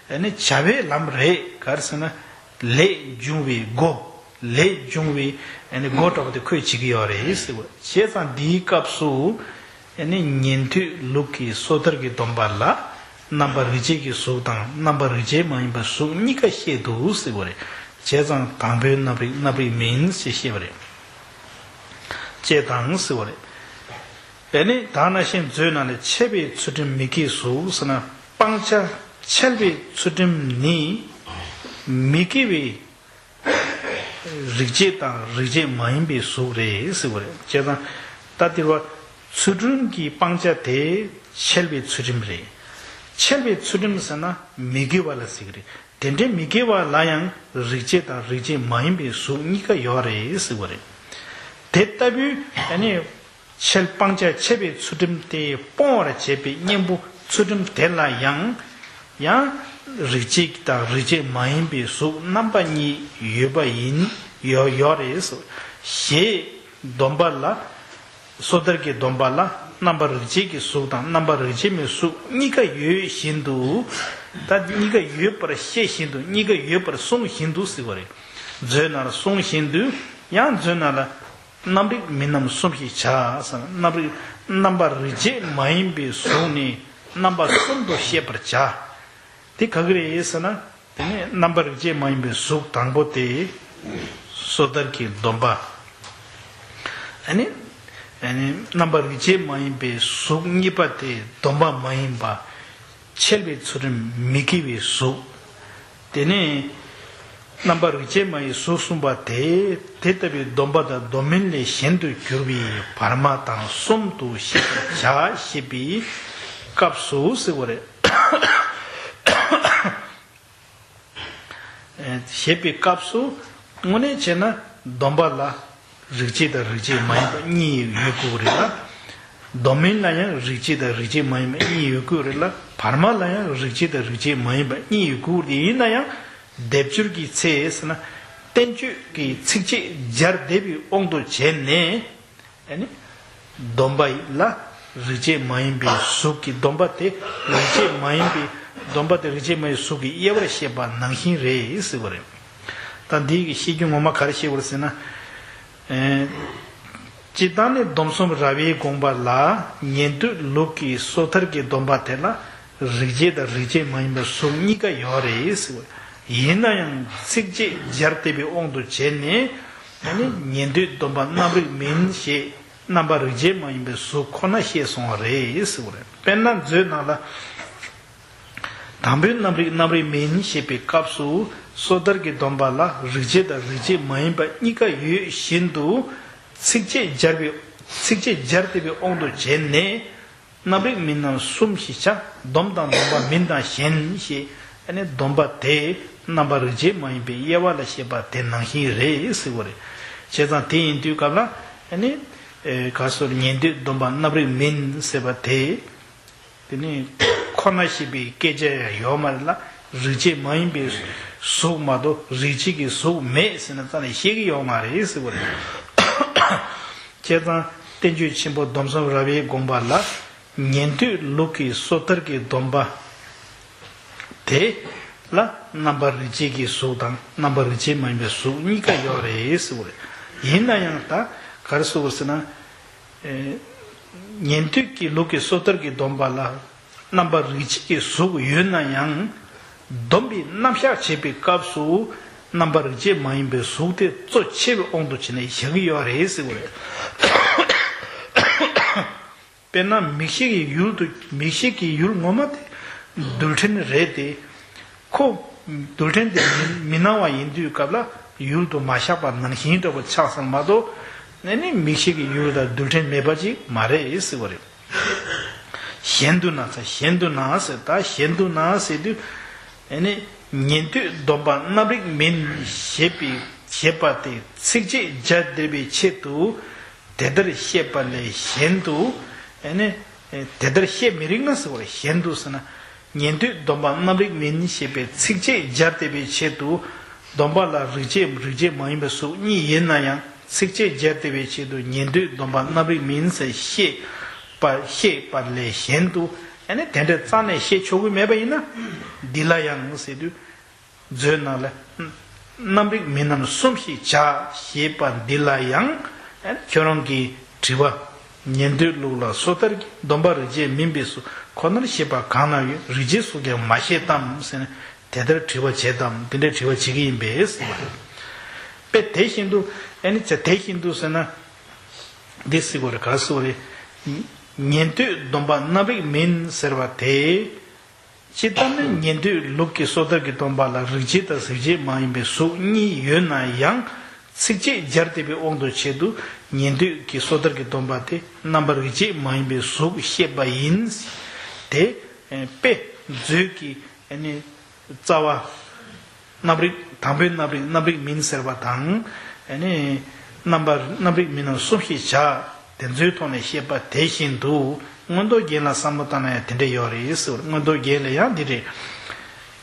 ཨ་ནི་བྱ་བའི་ལམ་རེད། ག་རེ་ཟེར་ན། ལས་འབྱུང་བའི་སྒོ། ལས་འབྱུང་བའི་ཨ་ནི་སྒོ་འདྲ་པོ་དེ་ཁོས་བྱེད་ཀྱི་ཡོད་རེད་ཟེར་བ། བྱས་ཙང་འདིའི་སྐབས་སུ་ཨ་ནི་ཉན་ཐོས་ལུགས་ཀྱི་སོ་ཐར་གྱི་སྡོམ་པ་ལ་རྣམ་པ་རིགས་བྱེད་ཀྱི་གཟུགས་དང་རྣམ་པ་རིགས་བྱེད་མ་ཡིན་པའི་གཟུགས་གཉིས་ཀ་བཤད་འདུག་ཟེར་བ་རེད། བྱས་ཙང་དང་པོའི་རྣམ་རིག་རྣམ་རིག་མིན་ཞེས་བཤད་པ་རེད། ཅེས་དང་ཟེར་བ་རེད། དེ་ནི་ད་ནང་བཞིན་མཛོད་ནང་ལས་འཆལ་བའི་ཚུལ་ཁྲིམས་མི་དགེའི་གཟུགས་ཟེར་ན། སྤང་བྱ་འཆལ་བའི་ཚུལ་ཁྲིམས་ནི་མི་དགེ་བའི་རིགས་བྱེད་དང་རིགས་བྱེད་མ་ཡིན་པའི་གཟུགས་རེད་ཟེར་བ་རེད། བྱས་ཙང་ད་འདིར་བ་ཚུལ་ཁྲིམས་ཀྱི་སྤང་བྱ་དེ་འཆལ་བའི་ཚུལ་ཁྲིམས་རེད། འཆལ་བའི་ཚུལ་ཁྲིམས་ཟེར་ན་མི་དགེ་བ་ལ་ཟེར་གྱི་རེད། དེ་འདྲའི་མི་དགེ་བ་ལ་ཡང་རིགས་བྱེད་དང་རིགས་བྱེད་མ་ཡིན་པའི་གཟུགས་གཉིས་ཀ་ཡོད་རེད་ཟེར་བ་རེད། དེ་ལྟ་བུའི་ཨ་ནི་འཆལ་སྤང་བྱ་འཆལ་བའི་ཚུལ་ཁྲིམས་དེ་སྤོང་བར་བྱེད་པའི་གཉེན་པོ་ཚུལ་ཁྲིམས་དེ་ལ་ཡང་ཡང་རིགས་བྱེད་དང་རིགས་བྱེད་མ་ཡིན་པའི་གཟུགས་རྣམ་པ་གཉིས་ཡོད་པ་ཡིན་ཡོད་ཡོད་རེད་ཟེར་ཞེས་སྡོམ་པ་ལ། སོ་ཐར་གྱི་སྡོམ་པ་ལ་རྣམ་པ་རིགས་བྱེད་ཀྱི་གཟུགས་དང་རྣམ་པ་རིགས་བྱེད་མའི་གཟུགས་གཉིས་ཀ་ཡོད་བཞིན་དུ། ད་གཉིས་ཀ་ཡོད་པར་བཤད་བཞིན་དུ་གཉིས་ཀ་ཡོད་པར་གསུངས་བཞིན་དུ་ཟེར་བ་རེད། མཛོད་ནང་ལ་གསུངས་བཞིན་དུ་ཡང་མཛོད་ནང་ལ་རྣམ་རིག་མིན་རྣམ་གསུམ་ཞེས་བྱ་ཟེར་ན། རྣམ་རིག་རྣམ་པ་རིགས་བྱེད་མ་ཡིན་པའི་གཟུགས་ནི་རྣམ་པ་གསུམ་དུ་བཤད་པར་བྱ། དེ་ག་གི་རེད་ཟེར་ན། དེ་ནས་རྣམ་པར་རིགས་བྱེད་མ་ཡིན་པའི་གཟུགས་དང་པོ་དེ། སོ་ཐར་གྱི་སྡོམ་པ། ཨ་ནི། ཨ་ནི་རྣམ་པར་རིགས་བྱེད་མ་ཡིན་པའི་གཟུགས་གཉིས་པ་དེ་སྡོམ་པ་མ་ཡིན་པ། འཆལ་བའི་ཚུལ་ཁྲིམས་མི་དགེ་བའི་གཟུགས། དེ་ནས་རྣམ་པར་རིགས་བྱེད་མ་ཡིན་གཟུགས་གསུམ་པ་དེ་དེ་ལྟ་བུའི་སྡོམ་པ་དང་སྡོམ་མིན་ལས་གཞན་དུ་གྱུར་པའི་བར་མ་དང་གསུམ་དུ་ཤེས་པར་བྱ་ཞེས་པའི་སྐབས་སུ་ཟེར་བ་རེད། ཞེས་པའི་སྐབས་སུ་དངོས་གནས་བྱས་ན་སྡོམ་པ་ལ་རིགས་བྱེད་དང་རིགས་བྱེད་མ་ཡིན་པ་གཉིས་ཡོད་དགོས་རེད་ལ། སྡོམ་མིན་ལ་ཡང་རིགས་བྱེད་དང་རིགས་བྱེད་མ་ཡིན་པ་གཉིས་ཡོད་དགོས་རེད་ལ། བར་མ་ལ་ཡང་རིགས་བྱེད་དང་རིགས་བྱེད་མ་ཡིན་པ་གཉིས་ཡོད་དགོས་རེད། ཡིན་ན་ཡང་སྡེབ་སྦྱོར་གྱི་ཚེ་ཟེར་ན་བསྟན་བཅོས་ཀྱི་ཚིགས་བཅད་སྦྱར་བསྡད་པའི་དབང་དུ་བྱས་ནས། ཨ་ནི། སྡོམ་པ་ལ་རིགས་བྱེད་མ་ཡིན་པའི་གཟུགས་ཀྱི་སྡོམ་པ་དེ་རིགས་བྱེད་མ་ཡིན་པའི་སྡོམ་པ་དེ་རིགས་བྱེད་མ་ཡིན་གཟུགས་ཀྱི་དབྱེ་བར་བཤད་པ་ནང་བཞིན་རེད་ཟེར་བ་རེད། ད་འདི་གི་བཤད་རྒྱུ་ངོ་མ་ག་རེ་བཤད་པ་རེད་ཟེར་ན། ཨེ། སྤྱིར་བཏང་ནི་སྡོམ་གསུམ་ར་བའི་དགོངས་པ་ལ་ཉན་ཐོས་ལུགས་ཀྱི་སོ་ཐར་གྱི་སྡོམ་པ་དེ་ལ་རིགས་བྱེད་དང་རིགས་བྱེད་མ་ཡིན་པའི་གཟུགས་གཉིས་ཀ་ཡོད་རེད་ཟེར་བ། ཡིན་ན་ཡང་ཚིགས་བཅད་སྦྱར་བསྡད་པའི་དབང་དུ་བྱས་ནས། ཨ་ནི་ཉན་ཐོས་སྡོམ་པ་རྣམ་རིག་མིན་ཞེས་རྣམ་པ་རིགས་བྱེད་མ་ཡིན་པའི་གཟུགས་ཁོ་ན་བཤད་སོང་བ་རེད་ཟེར་བ་རེད། དཔེར་ན་མཛོད་ནང་ལ། དང་པོའི་རྣམ་རིག་རྣམ་རིག་མིན་ཞེས་པའི་སྐབས་སུ་སོ་ཐར་གྱི་སྡོམ་པ་ལ་རིགས་བྱེད་དང་རིགས་བྱེད་མ་ཡིན་པ་གཉིས་ཀ་ཡོད་བཞིན་དུ་ཚིགས་བཅད་སྦྱར་བའི་ཚིགས་བཅད་སྦྱར་བསྡད་པའི་དབང་དུ་བྱས་ནས། རྣམ་རིག་མིན་རྣམ་གསུམ་ཞེས་བྱ། སྡོམ་དང་སྡོམ་པ་མིན་དང་གཞན་ཞེས་ཨ་ནི་སྡོམ་པ་དེ་རྣམ་པ་རིགས་བྱེད་མ་ཡིན་པའི་དབྱེ་བ་ལ་བཤད་པ་དེ་ནང་བཞིན་རེད་ཟེར་བ་རེད། བྱས་ཙང་དེ་ཡིན་དུས་སྐབས་ལ་ཨ་ནི་ག་སོར་ཉན་ཐོས་སྡོམ་པ་རྣམ་རིག་མིན་ཟེར་བ་དེ། དེ་ནི་ཁོ་ན་ཞེས་པའི་སྐད་ཆ་ཡང་ཡོད་མ་རེད་ལ། རིགས་བྱེད་མ་ཡིན་པའི་གཟུགས་མ་གཏོགས་རིགས་བྱེད་ཀྱི་གཟུགས་མེད་ཟེར་ན་རྩ་ནས་བཤད་ཀྱི་ཡོད་མ་རེད་ཟེར་བ་རེད། བྱས་ཙང་བསྟན་བཅོས་ཆེན་པོ་སྡོམ་གསུམ་ར་བའི་དགོངས་པ་ལ་ཉན་ཐོས་ལུགས་ཀྱི་སོ་ཐར་གྱི་སྡོམ་པ་དེ་ལ་རྣམ་པ་རིགས་བྱེད་ཀྱི་གཟུགས་དང་རྣམ་པ་རིགས་བྱེད་མ་ཡིན་པའི་གཟུགས་གཉིས་ཀ་ཡོད་རེད་ཟེར་བ་རེད། ཡིན་ན་ཡང་ད་ག་རེ་ཟེར་བ་ཟེར་ན། ཉན་ཐོས་ཀྱི་ལུགས་ཀྱི་སོ་ཐར་གྱི་སྡོམ་པ་ལ་རྣམ་པ་རིགས་བྱེད་ཀྱི་གཟུགས་ཡོད་ན་ཡང་། སྡོམ་པའི་རྣམ་གཞག་བྱེད་པའི་སྐབས་སུ་རྣམ་པ་རིགས་བྱེད་མ་ཡིན་པའི་གཟུགས་དེ་གཙོ་ཆེ་བའི་དབང་དུ་བྱས་ནས་བཞག་གི་ཡོད་རེད་ཟེར་བ་རེད། དཔེར་ན་མིག་ཤེས་ཀྱི་ཡུལ་དུ་མིག་ཤེས་ཀྱི་ཡུལ་ངོ་མ་དེ་ རྡུལ་ཕྲན་རེད་དེ། ཁོ་རྡུལ་ཕྲན་དེ་མི་མི་སྣང་བ་ཡིན་དུས་སྐབས་ལ་ཡུལ་དུ་མ་བཞག་པ་ནང་བཞིན་འདྲ་པོ་ཆགས་སོང་མ་གཏོགས། ཨ་ནི་མིག་ཤེས་ཀྱི་ཡུལ་དང་རྡུལ་ཕྲན་མེད་པ་ཅིག་མ་རེད་ཟེར་བ་རེད། གཞན་དུ་ན་ཟེར། གཞན་དུ་ན་ཟེར། ད་གཞན་དུ་ན་ཟེར་དུས། ཨ་ནི་ཉན་ཐོས་སྡོམ་པ་རྣམ་རིག་མིན་ཞེས་པའི་ཞེས་པ་དེ་ཚིགས་བཅད་སྦྱར་བསྡད་པའི་ཆེད་དུ། དེ་ལྟར་བཤད་པ་ལས་གཞན་དུ། ཨ་ནི་དེ་ལྟར་བཤད་མི་རིགས་ན་ཟེར་བ་རེད། གཞན་དུ་ཟེར་ན། ཉན་ཐོས་སྡོམ་པ་རྣམ་རིག་མིན་ཞེས་པའི་ཚིགས་བཅད་སྦྱར་བསྡད་པའི་ཆེད་དུ། སྡོམ་པ་ལ་རིགས་བྱེད་རིགས་བྱེད་མ་ཡིན་པའི་གཟུགས་གཉིས་ཡོད་ན་ཡང་ཚིགས་བཅད་སྦྱར་བསྡད་པའི་ཆེད་དུ་ཉན་ཐོས་སྡོམ་པ་རྣམ་རིག་མིན་ཟེར་བཤད་པ་བཤད་པ་ལས་གཞན་དུ། ཨ་ནི་དེ་འདྲ་རྩ་ནས་བཤད་ཆོག་གི་མེད་པ་ཡིན་ན། འདི་ལ་ཡང་ཟེར་དུས། མཛོད་ནང་ལ། རྣམ་རིག་མིན་རྣམས་གསུམ་ཞེས་བྱ་ཞེས་པ་འདི་ལ་ཡང་། ཁྱོད་རང་གི་དྲི་བ། ཉན་ཐོས་ལུགས་ལ་སོ་ཐར་གྱི་སྡོམ་པ་རིགས་བྱེད་མིན་པའི་གཟུགས་ཁོ་ནར་བཤད་པ་གང་ན་ཡོད། རིགས་བྱེད་གཟུགས་ཀྱང་མ་བཤད་དམ་ཟེར་ནས་དེ་ལྟར་དྲི་བ་བྱེད་དམ། དེ་འདྲའི་དྲི་བ་བྱེད་ཀྱི་ཡིན་པས་ཟེར་བ་རེད། དཔེ་དེ་བཞིན་དུ། ཨ་ནི་བྱ་དེ་བཞིན་དུ་ཟེར་ན། འདི་ཟེར་བ་རེད། ག་ཟེར་བ་རེད། ཉན་ཐོས་སྡོམ་པ་རྣམ་རིག་མིན་ཟེར་བ་དེ། ཇི་ལྟར་ན་ཉན་ཐོས་ལུགས་ཀྱི་སོ་ཐར་གྱི་སྡོམ་པ་ལ་རིགས་བྱེད་དང་གཟུགས་བྱེད་མ་ཡིན་པའི་གཟུགས་གཉིས་ཡོད་ན་ཡང་། ཚིགས་བཅད་སྦྱར་བསྡད་པའི་དབང་དུ་བྱས་ཏེ་ཉན་ཐོས་ཀྱི་སོ་ཐར་གྱི་སྡོམ་པ་དེ་རྣམ་པར་རིགས་བྱེད་མ་ཡིན་པའི་གཟུགས་བཤད་པ་ཡིན། དེ་དཔེ་མཛོད་ཀྱི་རྩ་བ། རྣམ་རིག་དང་པོའི་རྣམ་རིག་རྣམ་རིག་མིན་ཟེར་བ་དང་། ཨ་ནི། རྣམ་པ་རྣམ་རིག་མིན་རྣམས་གསུམ་ཞེས་བྱ། དེ་ཚོའི་ཐོག་ནས་བཤད་པ་དེ་བཞིན་དུ། མངོན་རྟོགས་རྒྱན་ལ་བསམ་བློ་བཏང་ན་ཡང་དེ་འདྲ་ཡོད་རེད་ཟེར། མངོན་རྟོགས་རྒྱན་ལ་ཡང་འདི་རེད།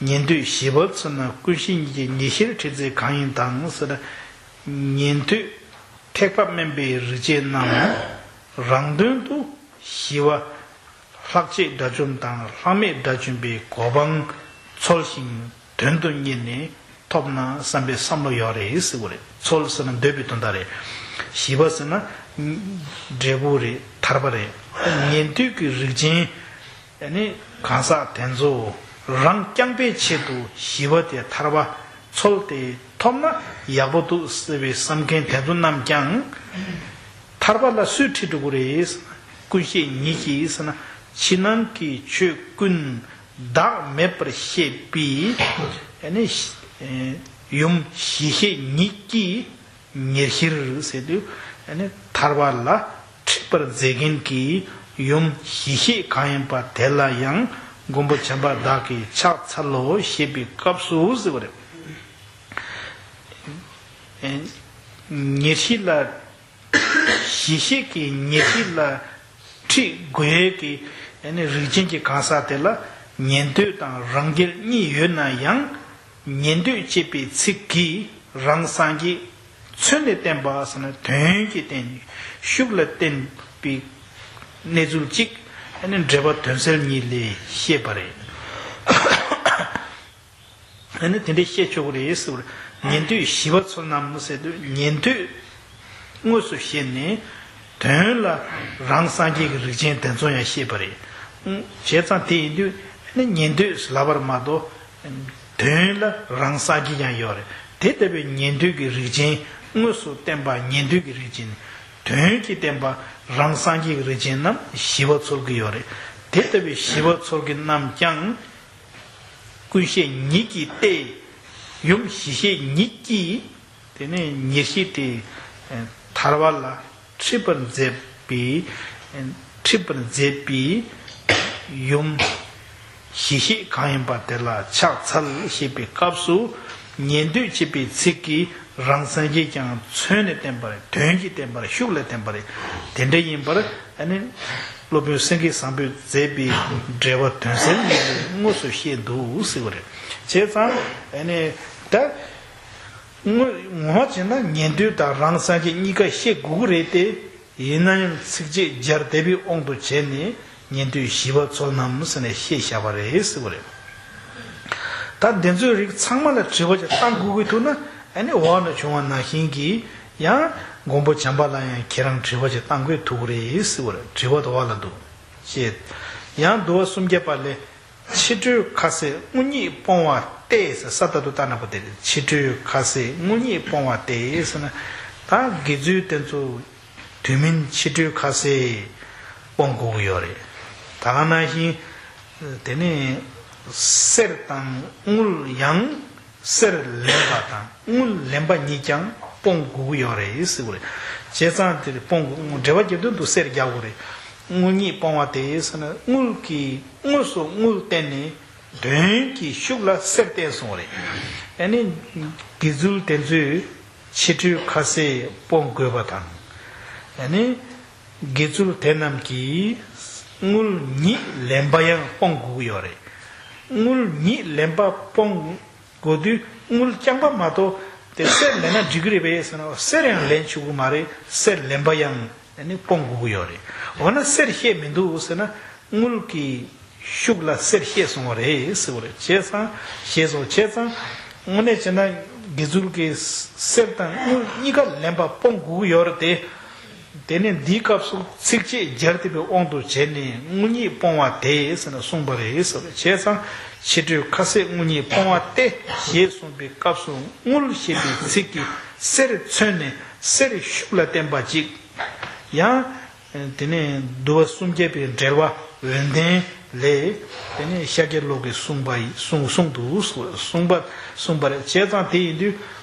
ཉན་ཐོས་བཞི་པ་ཚོ་ན་ཀུན་ཤེས་གཉིས་ཀྱི་ཉེར་ཞིར་ཁྲིད་ཚད་གང་ཡིན་དང་ཟེར། ཉན་ཐོས་ཐེག་པ་དམན་པའི་རིགས་བྱེད་རྣམས། རང་དོན་དུ་ཞི་བ། ལྷག་བཅས་དགྲ་བཅོམ་དང་ལྷག་མེད་དགྲ་བཅོམ་པའི་གོ་འཕང་འཚོལ་ཞིང་དོན་དུ་གཉེར་ནས་ཐོབ་ན་བསམ་པའི་བསམ་བློ་ཡོད་རེད་ཟེར་བ་རེད། འཚོལ་ཟེར་ན་འདོད་པའི་དོན་དག་རེད། ཞི་བ་ཟེར་ན་འབྲས་བུ་རེད། ཐར་པ་རེད། ཉན་ཐོས་ཀྱི་རིགས་ཅན། ཨ་ནི་གང་ཟག་དེ་ཚོ་རང་རྐྱང་པའི་ཆེད་དུ་ཞི་བ་དེ་ཐར་པ་འཚོལ་ཏེ་ཐོབ་ན་ཡག་པོ་འདུག་ཟེར་བའི་བསམ་མཁན་དེ་ཚོ་རྣམས་ཀྱང་། ཐར་པ་ལ་སུས་ཁྲིད་འགྲོ་གི་རེད། ཀུན་ཤེས་ཉིད་ཀྱིས་ཟེར་ན། ཕྱི་ནང་གི་ཆོས་ཀུན་བདག་མེད་པར་ཤེས་པའི། ཨ་ནི། ཡུམ་གཞི་ཤེས་ཉིད་ཀྱིས་ཉེར་ཞིར་ཟེར་དུས། ཨ་ནི་ཐར་པ་ལ་ཁྲིད་པར་མཛད་མཁན་གྱི་ཡུམ་གཞི་ཤེས་གང་ཡིན་པ་དེ་ལ་ཡང་མགོན་པོ་བྱམས་པ་བདག་གིས་ཕྱག་འཚལ་ལོ་ཞེས་པའི་སྐབས་སུ་ཟེར་བ་རེད། ཉེར་ཞི་ལ། གཞི་ཤེས་ཀྱི་ཉེར་ཞི་ལ་ཁྲིད་དགོས་ཀྱི། ཨ་ནི་རིགས་ཅན་གྱི་གང་ཟག་དེ་ལ་ཉན་ཐོས་དང་རང་རྒྱལ་གཉིས་ཡོད་ན་ཡང་། ཉན་ཐོས་ཅེས་པའི་ཚིག་གིས་རང་སངས་རྒྱས་མཚོན་ནས་བསྟན་པ་ཟེར་ན་དོན་གྱིས་བསྟན། ཤུགས་ལ་བསྟན་པའི་གནས་ཚུལ་གཅིག། ཨ་ནི་འགྲེལ་པ་དོན་གསལ་གཉིས་ལས་ཤེས་པ་རེད། ཨ་ནི་དེ་འདྲའི་བཤད་ཆོག་གི་རེད་ཟེར་བར། ཉན་ཐོས་ཞི་བ་འཚོལ་རྣམས་ཟེར་དུས་ཉན་ཐོས་དངོས་སུ་བཤད་ནས། དོན་ལ་རང་སངས་རྒྱས་ཀྱི་རིགས་ཅན་དེ་ཚོ་ཡང་བཤད་པ་རེད། བྱས་ཙང་དེ་ཡིན་དུས་ཨ་ནི་ཉན་ཐོས་ལབ་པར་མ་གཏོགས། དོན་ལ་རང་སངས་རྒྱས་ཀྱང་ཡོད་རེད། དེ་ལྟ་བུའི་ཉན་ཐོས་ཀྱི་རིགས་ཅན་དངོས་སུ་བསྟན་པ་ཉན་ཐོས་ཀྱི་རིགས་ཅན། དོན་གྱིས་བསྟན་པ་རང་སངས་རྒྱས་ཀྱི་རིགས་ཅན་རྣམས་ཞི་བ་འཚོལ་གྱི་ཡོད་རེད། དེ་ལྟ་བུའི་ཞི་བ་འཚོལ་གྱི་རྣམས་ཀྱང་། ཀུན་ཤེས་ཉིད་ཀྱིས་ཏེ། ཡུམ་གཞི་ཤེས་ཉིད་ཀྱིས། དེ་ནས་ཉེར་ཞི་སྟེ། ཐར་པ་ལ་ཁྲིད་པར་མཛད་པའི། ཁྲིད་པར་མཛད་པའི་ཡུམ་གཞི་ཤེས་གང་ཡིན་པ་དེ་ལ་ཕྱག་འཚལ་ཞེས་པའི་སྐབས་སུ། ཉན་ཐོས་ཅེས་པའི་ཚིག་གིས་རང་སངས་རྒྱས་ཀྱང་མཚོན་ནས་བསྟན་པ་རེད། དོན་གྱིས་བསྟན་པ་རེད། ཤུགས་ལ་བསྟན་པ་རེད། དེ་འདྲ་ཡིན་པར། ཨ་ནི། སློབ་དཔོན་སེང་གེ་བཟང་པོས་མཛད་པའི་འགྲེལ་པ་དོན་གསལ་གཉིས་ལས་དངོས་སུ་བཤད་འདུག་ཟེར་བ་རེད། བྱས་ཙང་ཨ་ནི་ད། ངོ་ངོ་བྱས་ན་ཉན་ཐོས་དང་རང་སངས་རྒྱས་གཉིས་ཀ་བཤད་དགོས་ཀྱི་རེད་དེ། ཡིན་ན་ཡང་ཚིགས་བཅད་སྦྱར་བསྡད་པའི་དབང་དུ་བྱས་ནས་ཉན་ཐོས་ཞི་བ་འཚོལ་རྣམས་ཟེར་ནས་བཤད་བཞག་པ་རེད་ཟེར་བ་རེད། ད་འདི་ཚོའི་རིགས་ཚང་མ་ལ་དྲི་བ་ཅིག་བཏང་དགོས་ཀྱི་འདུག་ན། ཨ་ནི་འོག་ན་བྱུང་བ་ནང་བཞིན་གྱི་ཡང་མགོན་པོ་བྱམས་པ་ལ་ཡང་ཁྱེད་རང་དྲི་བ་ཅིག་བཏང་དགོས་ཐུག་རེད་ཟེར་བར་དྲི་བ་དུ་བ་ལ་འདུག་ཅེས། ཡང་འདུལ་བ་སུམ་བརྒྱ་པ་ལས། ཕྱི་དྲོའི་ཁ་ཟས་རྔུལ་ཉིད་སྤོང་བ་སྟེ་ཟེར་ས་ད་དུ་ལྟ་ན་པོ་དེ་རེད། ཕྱི་དྲོའི་ཁ་ཟས་རྔུལ་ཉིད་སྤོང་བ་སྟེ་ཟེར་ན། ད་དགེ་ཚུལ་དེ་ཚོ་དུས་མིན་ཕྱི་དྲོའི་ཁ་ཟས་སྤོང་དགོས་ཀྱི་ཡོད་རེད། ད་ག་ནང་བཞིན་དེ་ནས། གསེར་དང་དངུལ་ཡང་གསེར་ལེན་པ་དང་དངུལ་ལེན་པ་གཉིས་ཀྱང་སྤོང་དགོས་ཀྱི་ཡོད་རེད་ཟེར་བ་རེད། བྱས་ཙང་དེ་སྤོང་དགོས། འགྲེལ་པ་རྒྱབ་དོན་དུ་གསེར་རྒྱག་དགོས་རེད། དངུལ་གཉིས་སྤོང་བ་སྟེ་ཟེར་ན། དངུལ་གྱི་དངོས་སུ་དངུལ་བསྟན་ནས། དོན་གྱི་ཤུགས་ལ་གསེར་བསྟན་གསུངས་པ་རེད། ཨ་ནི་དགེ་ཚུལ་དེ་ཚོས་ཕྱི་འཕྲུལ་ཁ་ཟས་སྤོང་དགོས་པ་དང་། ཨ་ནི་དགེ་ཚུལ་དེ་རྣམས་ཀྱིས་དངུལ་ཉིད་ལེན་པ་ཡང་སྤོང་དགོས་ཀྱི་ཡོད་རེད། དངུལ་ཉིད་ལེན་པ་སྤོང་དགོས་དུས་དངུལ་རྐྱང་པ་མ་གཏོགས་དེ་གསེར་ལེན་ན་འགྲིག་གི་རེད་པས་ཟེར་ན། གསེར་ཡང་ལེན་ཆོག་གི་མ་རེད། གསེར་ལེན་པ་ཡང་ཨ་ནི་སྤོང་དགོས་ཀྱི་ཡོད་རེད། འོ་ན་གསེར་བཤད་མི་འདུག་ཟེར་ན། དངུལ་གྱི་ཤུགས་ལ་གསེར་བཤད་སོང་བ་རེད་ཟེར་བ་རེད། བྱས་ཙང་། བཤད་སོང་། བྱས་ཙང་། དངོས་གནས་བྱས་ན་དགེ་ཚུལ་གྱིས་གསེར་དང་དངུལ་གཉིས་ཀ་ལེན་པ་སྤོང་དགོས་ཀྱི་ཡོད་རེད་དེ། དེ་ནས་འདིའི་སྐབས་སུ་ཚིགས་བཅད་སྦྱར་ཏེ་པའི་དབང་དུ་བྱས་ནས་དངུལ་ཉིད་སྤོང་བ་དེ་ཟེར་ན་གསུངས་པ་རེད་ཟེར་བ་རེད། བྱས་ཙང་ཕྱི་འཕྲུལ་ཁ་ཟས་དངུལ་ཉིད་སྤོང་བ་སྟེ་ཞེས་གསུངས་པའི་སྐབས་སུ་དངུལ་ཞེས་པའི་ཚིག་གིས་གསེར་མཚོན་ནས་གསེར་ཤུགས་ལ་བསྟན་པ་གཅིག། ཡང་། དེ་ནས་བསྡུ་བ་སུམ་བརྒྱ་པའི་འགྲེལ་བ་འོད་ལྡན་ལས། དེ་ནས་ཤཱཀྱ་ལོ་ཀས་གསུངས་པ་ཡི་གསུངས་གསུངས་འདུག་གསུངས་པ་གསུངས་པ་རེད། བྱས་ཙང་དེ་ཡིན་དུས་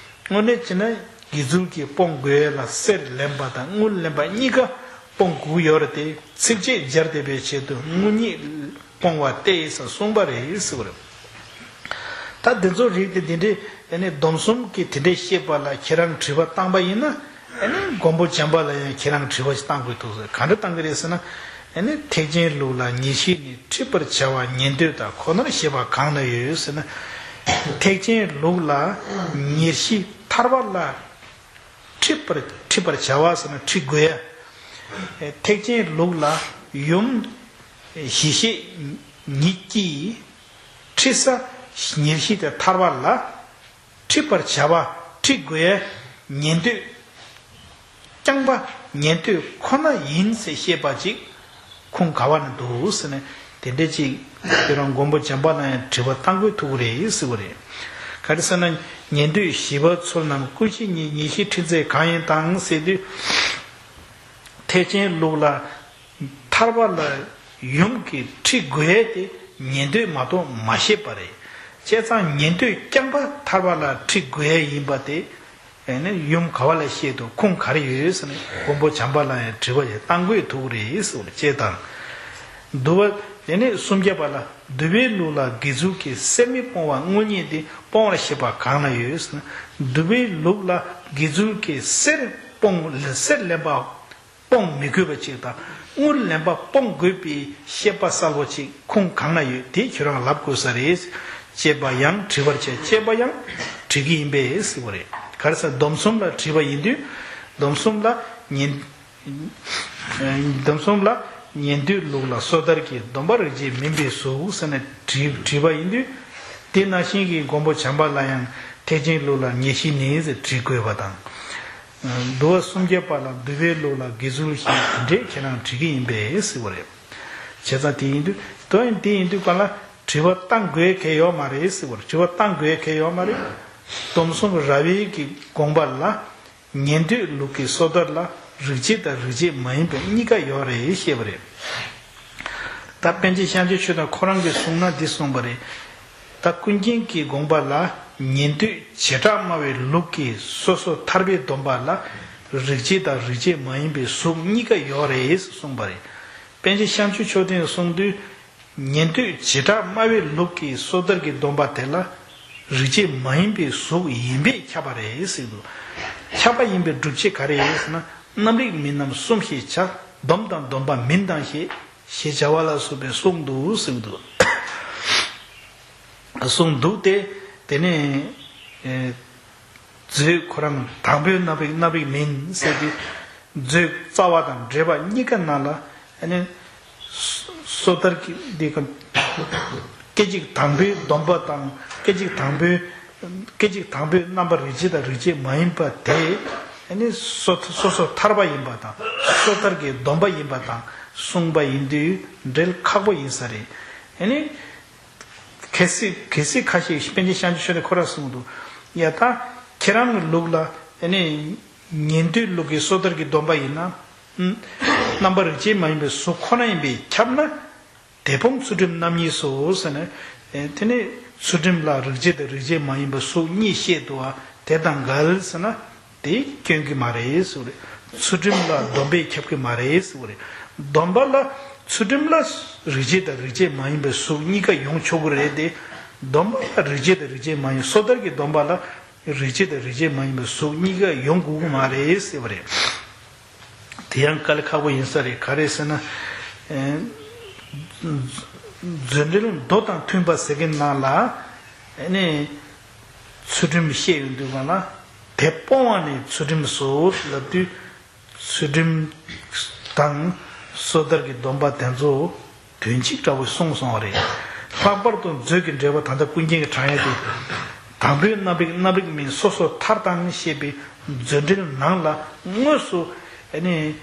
དངོས་གནས་བྱས་ན་དགེ་ཚུལ་གྱིས་སྤོང་དགོས་ལ་གསེར་ལེན་པ་དང་དངུལ་ལེན་པ་གཉིས་ཀ་སྤོང་དགོས་ཀྱི་ཡོད་རེད་དེ། ཚིགས་བཅད་སྦྱར་བསྡད་པའི་ཆེད་དུ་དངུལ་ཉིད་སྤོང་བ་སྟེ་ཟེར་གསུངས་པ་རེད་ཟེར་བ་རེད། ད་འདི་ཚོ་རིགས་དེ་འདི་འདྲའི་ཨ་ནི་སྡོམ་གསུམ་གྱིས་དེ་འདྲའི་བཤད་པ་ལ་ཁྱེད་རང་དྲི་བ་བཏང་པ་ཡིན་ན། ཨ་ནི་མགོན་པོ་བྱམས་པ་ལ་ཡང་ཁྱེད་རང་དྲི་བ་ཞིག་བཏང་དགོས་འདུག་ཟེར། ག་འདྲ་བཏང་གི་རེད་ཟེར་ན། ཨ་ནི་ཐེག་ཆེན་ལུགས་ལ་ཉེར་ཞི་ནི། འཁྲིད་པར་བྱ་བ་ཉན་ཐོས་དང་། ཁོ་ནར་བཤད་པ་གང་ན་ཡོད་ཟེར་ན། ཐེག་ཆེན་ལུགས་ལ་ཉེར་ཞི་ཐར་པ་ལ་འཁྲིད་པར་འཁྲིད་པར་བྱ་བ་ཟེར་ན་འཁྲིད་དགོས་ཡ། ཐེག་ཆེན་ལུགས་ལ་ཡུམ་གཞི་ཤེས་ཉིད་ཀྱིས། འཁྲིད་ས་ཉེར་ཞི་དེ་ཐར་པ་ལ་འཁྲིད་པར་བྱ་བ་འཁྲིད་དགོས་ཉན་ཐོས། རྐྱང་པ་ཉན་ཐོས་ཁོ་ན་ཡིན་ཟེར་བཤད་པ་ཅིག་ཁུངས་ག་བ་ན་འདུག་ཟེར་ནས་དེ་འདྲ་ཅིག་ཁྱེད་རང་མགོན་པོ་བྱམས་པ་ལ་ཡང་དྲི་བ་བཏང་དགོས་ཐུག་གི་རེད་ཟེར་བ་རེད། ག་རེ་ཟེར་ན། ཉན་ཐོས་ཞི་བ་ཚོལ་རྣམས་ཀུན་ཤེས་ཉིད། ཉེར་ཞི་འཁྲིད་ཚད་གང་ཡིན་དང་ཟེར་དུས། ཐེག་ཆེན་ལུགས་ལ། ཐར་པ་ལ་ཡུམ་གྱིས་འཁྲིད་དགོས་ཡས་དེ་ཉན་ཐོས་མ་གཏོགས་མ་བཤད་པ་རེད། བྱས་ཙང་ཉན་ཐོས་རྐྱང་པ་ཐར་པ་ལ་འཁྲིད་དགོས་ཡས་ཡིན་པ་དེ། ཨེ་ནི་ཡུམ་ག་བ་ལ་བཤད་འདུག་ཁུངས་ག་རེ་ཡོད་ཟེར་ནས་མགོན་པོ་བྱམས་པ་ལ་ཡང་དྲི་བ་ཡང་བཏང་དགོས་ཐུག་རེད་ཟེར་བ་ཅེས་དང་། བསྡུ་བ། དེ་ནས་སུམ་བརྒྱ་པ་ལ། འདུལ་བའི་ལུགས་ལ་དགེ་ཚུལ་གྱིས་གསེར་མི་སྤོང་བ་དངུལ་ཉིད་དེ་སྤོང་བར་བཤད་པ་གང་ན་ཡོད་ཟེར་ན། འདུལ་བའི་ལུགས་ལ་དགེ་ཚུལ་གྱིས་གསེར་སྤོང་གསེར་ལེན་པ། སྤོང་མི་དགོས་པ་ཅིག་དང་དངུལ་ལེན་པ་སྤོང་དགོས་པའི་བཤད་པ་གསལ་པོ་ཅིག་ཁུངས་གང་ན་ཡོད་དེ་ཁྱོད་རང་ལབ་དགོས་ས་རེད། ཅེས་པ་ཡང་དྲི་བར་བྱ། ཅེས་པ་ཡང་དྲི་གི་ཡིན་པས་ཟེར་བ་རེད། ག་རེ་ཟེར། སྡོམ་གསུམ་ལ་དྲིས་པ་ཡིན་དུས། སྡོམ་གསུམ་ལ་ཉན། སྡོམ་གསུམ་ལ་ཉན་ཐོས་ལུགས་ལ་སོ་ཐར་གྱི་སྡོམ་པ་རིགས་གཅིག་མིན་པའི་གཟུགས་ཟེར་ནས་དྲིས་དྲིས་པ་ཡིན་དུས། དེ་ནང་བཞིན་གྱི་མགོན་པོ་བྱམས་པ་ལ་ཡང་ཐེག་ཆེན་ལུགས་ལ་ཉེར་ཞི་ནི་ཟེར་དྲི་དགོས་པ་དང་། འདུལ་བ་སུམ་བརྒྱ་པ་ལ་འདུལ་བའི་ལུགས་ལ་དགེ་ཚུལ་བཞིན་དེ་འདྲས་ཁྱེད་རང་དྲི་གི་ཡིན་པས་ཟེར་བ་རེད། བྱས་ཙང་དེ་ཡིན་དུས་དོན་དེ་ཡིན་དུས་གང་ལ་དྲི་བ་བཏང་དགོས་གལ་ཡོད་མ་རེད་ཟེར་བ་རེད། དྲི་བ་བཏང་དགོས་གལ་ཡོད་མ་རེད། སྡོམ་གསུམ་ར་བའི་གི་དགོངས་པ་ལ་ཉན་ཐོས་ལུགས་ཀྱི་སོ་ཐར་ལ་རིགས་གཅིག་དང་རིགས་གཅིག་མ་ཡིན་པ་གཉིས་ཀ་ཡོད་རེད་ཞེས་པ་རེད། ད་པཎ་ཆེན་ཤཱཀྱ་ཆོས་དང་ཁོ་རང་གིས་གསུངས་ན་འདི་གསུངས་པ་རེད། ད་ཀུན་མཁྱེན་གྱི་དགོངས་པ་ལ་ཉན་ཐོས་བྱེ་བྲག་སྨྲ་བའི་ལུགས་ཀྱི་སོ་སོ་ཐར་པའི་སྡོམ་པ་ལ་རིགས་གཅིག་དང་རིགས་གཅིག་མ་ཡིན་པའི་གཟུགས་གཉིས་ཀ་ཡོད་རེད་གསུངས་པ་རེད། པཎ་ཆེན་ཤཱཀྱ་མཆོག་ལྡན་གསུངས་དུས། ཉན་ཐོས་བྱེ་བྲག་སྨྲ་བའི་ལུགས་ཀྱི་སོ་ཐར་གྱི་སྡོམ་པ་དེ་ལ་རིགས་གཅིག་མ་ཡིན་པའི་གཟུགས་ཡིན་པས་ཁྱབ་པ་རེད་ཟེར་འདུག་ཁྱབ་པ་ཡིན་པའི་སྒྲུབ་བྱེད་ག་རེ་ཡིན་ཟེར་ན། རྣམ་རིག་མིན་རྣམ་གསུམ་ཞེས་བྱ། སྡོམ་དང་སྡོམ་པ་མིན་དང་ཞེས་ཞེས་བྱ་བ་ལ་སོགས་པས་གསུངས་འདུག་ཟེར་འདུག་གསུངས་འདུག་སྟེ། དེ་ནས། ཨེ། མཛོད་ཁོ་རང་དང་པོའི་རྣམ་རིག་རྣམ་རིག་མིན་ཟེར་ཏེ། མཛོད་རྩ་བ་དང་འགྲེལ་པ་གཉིས་ཀ་ནང་ལ་ཨ་ནི་སོ་ཐར་གྱི་འདི་ག་སྐད་ཅིག་དང་པོའི་སྡོམ་པ་དང་སྐད་ཅིག་དང་པོའི་སྐད་ཅིག་དང་པོའི་རྣམ་པ་རིགས་གཅིག་དང་རིགས་གཅིག་མ་ཡིན་པ་དེ་ཨ་ནི་སོ་སོ་སོ་ཐར་པ་ཡིན་པ་དང་སོ་ཐར་གྱི་སྡོམ་པ་ཡིན་པ་དང་གསུངས་པ་ཡིན་དུས་འགྲེལ་ཁག་པོ་ཡིན་ས་རེད། ཨ་ནི། གལ་སྲིད་གལ་སྲིད་ཁ་ཤས་པཎ་ཆེན་ཤཱཀྱ་མཆོག་ནས་ཁོ་རང་གསུངས་འདུག་ཡ་ད་ཁྱེད་རང་གི་ལུགས་ལ་ཨ་ནི་ཉན་ཐོས་ལུགས་ཀྱི་སོ་ཐར་གྱི་སྡོམ་པ་ཡིན་ན། རྣམ་པ་རིགས་གཅིག་མ་ཡིན་པའི་གཟུགས་ཁོ་ན་ཡིན་པས་ཁྱབ་ན། དད་སྤོང་ཚུལ་ཁྲིམས་རྣམ་གཉིས་སོ་ཟེར་ནས། དེ་ནས་ཚུལ་ཁྲིམས་ལ་རིགས་བྱེད་དང་རིགས་བྱེད་མ་ཡིན་པའི་གཟུགས་གཉིས་བཤད་འདུག་བ། དེ་དང་འགལ་ཟེར་ན་དེ་སྐྱོན་གྱི་མ་རེད་ཟེར་བ་རེད། ཚུལ་ཁྲིམས་ལ་སྡོམ་པས་ཁྱབ་ཀྱི་མ་རེད་ཟེར་བ་རེད། སྡོམ་པ་ལ་ཚུལ་ཁྲིམས་ལ་རིགས་བྱེད་དང་རིགས་བྱེད་མ་ཡིན་པའི་གཟུགས་གཉིས་ཀ་ཡོང་ཆོག་གི་རེད་དེ། སྡོམ་པ་ལ་རིགས་བྱེད་དང་རིགས་བྱེད་མ་ཡིན། སོ་ཐར་གྱི་སྡོམ་པ་ལ་རིགས་བྱེད་དང་རིགས་བྱེད་མ་ཡིན་པའི་གཟུགས་གཉིས་ཀ་ཡོང་དགོས་ཀྱི་མ་རེད་ཟེར་བ་རེད། དེ་ཡང་དཀའ་ལས་ཁག་པོ་ཡིན་ས་རེད། ག་རེ་ཟེར་ན། ཨེ། མཛོད་འགྲེལ་མདོ་དང་མཐུན་པ་ཟེར་མཁན་ནང་ལ། ཨེ་ནི། ཚུལ་ཁྲིམས་བཤད་ཡོང་དུས་གང་ལ། དེ་སྤོང་བ་ནི་ཚུལ་ཁྲིམས་སོ་ལབ་དུས། ཚུལ་ཁྲིམས་དང་སོ་ཐར་གྱི་སྡོམ་པ་དེ་ཚོ་དོན་གཅིག་འདྲ་བོ་གསུངས་སོང་བ་རེད། ལྷག་པར་དུ་མཛོད་ཀྱི་འགྲེལ་པ་ད་ལྟ་ཀུན་མཁྱེན་གྱིས་དྲངས་ཡ་དེ། དང་པོའི་རྣམ་རིག་རྣམ་རིག་མིན་སོ་སོ་ཐར་དང་ཞེས་པའི་མཛོད་འགྲེལ་ནང་ལ་དངོས་སུ་ཨ་ནི་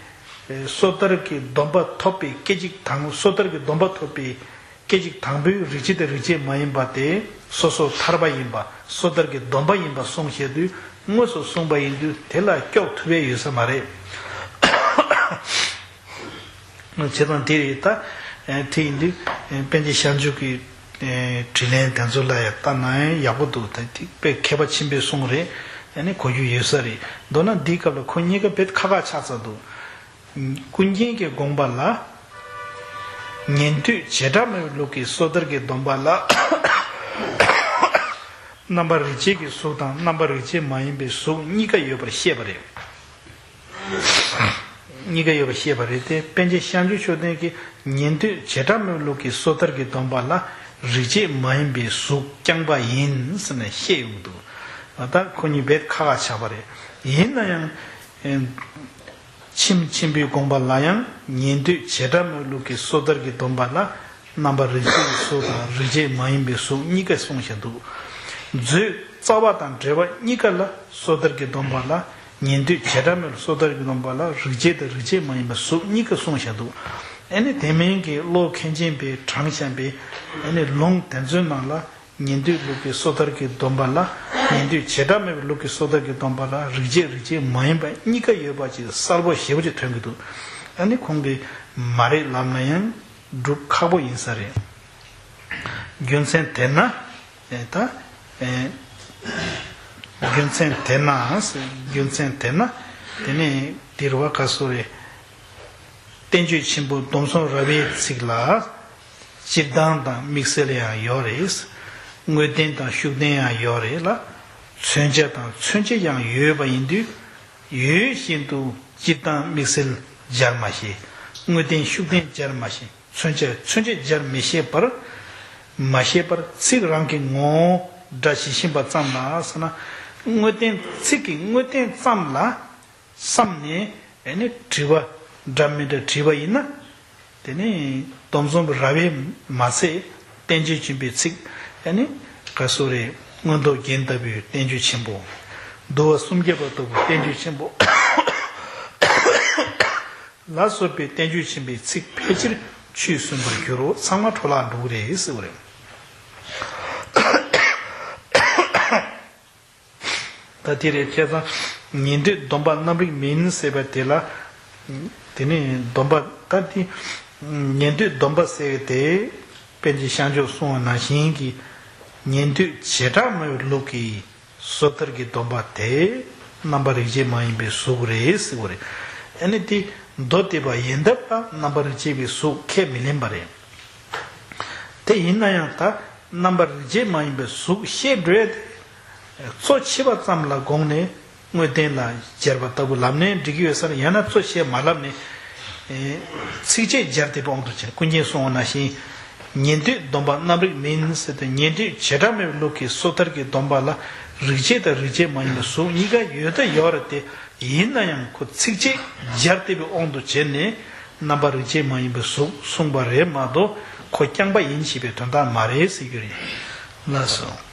སོ་ཐར་གྱི་སྡོམ་པ་ཐོབ་པའི་སྐད་ཅིག་དང་སོ་ཐར་གྱི་སྡོམ་པ་ཐོབ་པའི་སྐད་ཅིག་དང་པོའི་རིགས་བྱེད་དང་རིགས་བྱེད་མ་ཡིན་པ་དེ་སོ་སོ་ཐར་པ་ཡིན་པ་སོ་ཐར་གྱི་སྡོམ་པ་ཡིན་པ་གསུངས་བཞག་དུས་དངོས་སུ་གསུངས་པ་ཡིན་དུས་དེ་ལ་སྐྱོག་ཐུབ་པའི་ཡོད་ས་མ་རེད། བྱས་ཙང་དེ་རེད་ད། དེ་ཡིན་དུས་པཎ་ཆེན་ཤཱཀྱ་མཆོག་གི་དྲིས་ལན་དེ་ཚོ་ལ་ཡང་ལྟ་ན་ཡང་ཡག་པོ་འདུག་ད་དེ་དཔེ་མཁས་པ་ཆེན་པོས་གསུངས་རེད། ཨ་ནི་གོ་རྒྱུ་ཡོད་ས་རེད། མདོར་ན་འདིའི་སྐབས་ལ་ཁོ་གཉིས་ཀ་དཔེ་ཁག་ཁག་ཆགས་ཚར་འདུག་ཀུན་མཁྱེན་གྱི་དགོངས་པ་ལ། ཉན་ཐོས་བྱེ་བྲག་སྨྲ་བའི་ལུགས་ཀྱི་སོ་ཐར་གྱི་སྡོམ་པ་ལ། རྣམ་པར་རིག་བྱེད་ཀྱི་གཟུགས་དང་རྣམ་པར་རིག་བྱེད་མ་ཡིན་པའི་གཟུགས་གཉིས་ཀ་ཡོད་པར་བཤད་པ་རེད། གཉིས་ཀ་ཡོད་པར་བཤད་པ་རེད་དེ། པཎ་ཆེན་ཤཱཀྱ་མཆོག་ལྡན་གྱིས་ཉན་ཐོས་བྱེ་བྲག་སྨྲ་བའི་ལུགས་ཀྱི་སོ་ཐར་གྱི་སྡོམ་པ་ལ་རིགས་བྱེད་མ་ཡིན་པའི་གཟུགས་རྐྱང་པ་ཡིན་ཟེར་ནས་བཤད་ཡོང་གི་འདུག་ད་ཁོ་གཉིས་རྦད་ཁག་ཁག་ཆགས་པ་རེད། ཡིན་ན་ཡང་། ཨེ། ཁྱིམ་ཆེན་པོའི་དགོངས་པ་ལ་ཡང་ཉན་ཐོས་བྱེ་བྲག་སྨྲ་བའི་ལུགས་ཀྱི་སོ་ཐར་གྱི་སྡོམ་པ་ལ། རྣམ་པར་རིག་བྱེད་ཀྱི་གཟུགས་དང་རིགས་བྱེད་མ་ཡིན་པའི་གཟུགས་གཉིས་ཀ་གསུངས་བཞག་འདུག་མཛོད་རྩ་བ་དང་འགྲེལ་པ་གཉིས་ཀ་ལ་སོ་ཐར་གྱི་སྡོམ་པ་ལ་ཉན་ཐོས་བྱེ་བྲག་སྨྲ་བའི་སོ་ཐར་གྱི་སྡོམ་པ་ལ་རིགས་བྱེད་དང་རིགས་བྱེད་མ་ཡིན་པའི་གཟུགས་གཉིས་ཀ་གསུངས་བཞག་འདུག་ཨ་ནི་དེ་མིན་གྱི་ཀློག་མཁན་ཆེན་པས་དྲངས་བཞག་པའི་ཨ་ནི་ལུང་དེ་ཚོའི་ནང་ལ་ཉན་ཐོས་ལུགས་ཀྱི་སོ་ཐར་གྱི་སྡོམ་པ་ལ་ཉན་ཐོས་བྱེ་བྲག་སྨྲ་བའི་ལུགས་ཀྱི་སོ་ཐར་གྱི་སྡོམ་པ་ལ་རིགས་བྱེད་རིགས་བྱེད་མ་ཡིན་པ་གཉིས་ཀ་ཡོད་པ་ཅིག་གསལ་པོ་ཞེ་པོ་ཅིག་ཐོན་གྱི་འདུག་ཨ་ནི་ཁོང་གིས་མ་རེད་ལབ་ན་ཡང་། སྒྲུབ་ཁག་པོ་ཡིན་ས་རེད། རྒྱུ་མཚན་དེ་ན། ཨེ་ད། ཨེ། རྒྱུ་མཚན་དེ་ན། རྒྱུ་མཚན་དེ་ན། དེ་ནས་འདིར་བ་ག་སོ་རེད། བསྟན་བཅོས་ཆེན་པོ་སྡོམ་གསུམ་རབ་དབྱེའི་ཚིག་ལ། སྤྱིར་བཏང་དང་དམིགས་བསལ་ཡང་ཡོད་རེད། དངོས་བསྟན་དང་ཤུགས་བསྟན་ཡང་ཡོད་རེད་ལ། མཚོན་བྱ་དང་མཚོན་བྱེད་ཡང་ཡོད་པ་ཡིན་དུས། ཡོད་བཞིན་དུ་སྤྱིར་བཏང་དམིགས་བསལ་སྦྱར་མ་ཤེས། དངོས་བསྟན་ཤུགས་བསྟན་སྦྱར་མ་ཤེས། མཚོན་བྱ་མཚོན་བྱེད་སྦྱར་མི་ཤེས་པར། མ་ཤེས་པར་ཚིག་རང་གི་ངོ་བོ་སྒྲ་ཇི་བཞིན་པ་ཙམ་ལ་ཟེར་ན། དངོས་བསྟན་ཚིག་གི་དངོས་བསྟན་ཙམ་ལ་བསམ་ནས་ཨེ་ནི་དྲི་བ་འདྲ་མི་འདྲ་དྲིས་པ་ཡིན་ན། དེ་ནི་སྡོམ་གསུམ་རབ་དབྱེ་མ་ཚད་བསྟན་བཅོས་ཆེན་པོའི་ཚིག་ཨེ་ནི་ག་སོ་རེ་མངོན་རྟོགས་རྒྱན་ལྟ་བུའི་བསྟན་བཅོས་ཆེན་པོ། འདུལ་བ་སུམ་བརྒྱ་པ་ལྟ་བུའི་བསྟན་བཅོས་ཆེན་པོ། ལ་སོགས་པའི་བསྟན་བཅོས་ཆེན་པོའི་ཚིག་ཕལ་ཆེར་ཆུད་ཟོས་པར་འགྱུར་རོ། ཚང་མ་འཕྲོ་བརླག་འགྲོ་གི་རེད་ཟེར་བ་རེད། ད་དེ་རེད་བྱས་ཙང་ཉན་ཐོས་སྡོམ་པ་རྣམ་རིག་མིན་ཟེར་བ་དེ་ལ། དེ་ནི་སྡོམ་པ་ད་དེ་ཉན་ཐོས་སྡོམ་པ་ཟེར་བ་དེ་པཎ་ཆེན་ཤཱཀྱ་མཆོག་གསུངས་པ་ནང་བཞིན་གྱི་ཉན་ཐོས་བྱེ་བྲག་སྨྲ་བའི་ལུགས་ཀྱི། སོ་ཐར་གྱི་སྡོམ་པ་དེ་རྣམ་པར་རིག་བྱེད་མ་ཡིན་པའི་གཟུགས་རེད་ཟེར་བ་རེད། ཨ་ནི་དེ་མདོ་སྡེ་པ་ཡིན་སྟབས་ད་རྣམ་པར་རིག་བྱེད་པའི་གཟུགས་ཁས་མི་ལེན་པ་རེད། དེ་ཡིན་ན་ཡང་ད་རྣམ་པར་རིག་བྱེད་མ་ཡིན་པའི་གཟུགས་བཤད་འགྲོ་ཡ་དེ། གཙོ་ཆེ་བ་ཙམ་ལ་དགོངས་ནས་དངོས་བསྟན་ལ་སྦྱར་བ་ལྟ་བུ་ལབ་ནའི་འགྲིག་གི་ཡོད་ས་རེད། ཡང་ན་གཙོ་ཆེ་མ་ལབ་ནས། ཚིགས་བཅད་སྦྱར་ཏེ་དབང་དུ་བྱས་ཀུན་མཁྱེན་གསུངས་པ་ནང་བཞིན། ཉན་ཐོས་སྡོམ་པ་རྣམ་རིག་མིན་ཟེར་ཏེ་ཉན་ཐོས་བྱེ་བྲག་སྨྲ་བའི་ལུགས་ཀྱི་སོ་ཐར་གྱི་སྡོམ་པ་ལ་རིགས་བྱེད་དང་རིགས་བྱེད་མ་ཡིན་པའི་གཟུགས་གཉིས་ཀ་ཡོད་ད་ཡོད་རེད་དེ། ཡིན་ན་ཡང་ཁོ་ཚིགས་བཅད་སྦྱར་ཏེ་པའི་དབང་དུ་བྱས་ནས་རྣམ་པར་རིག་བྱེད་མ་ཡིན་པའི་གཟུགས་གསུངས་པ་རེད་མ་གཏོགས་ཁོ་རྐྱང་པ་ཡིན་ཞེས་པའི་དོན་དག་མ་རེད་ཟེར་རྒྱུ་རེད། ལགས་སོ།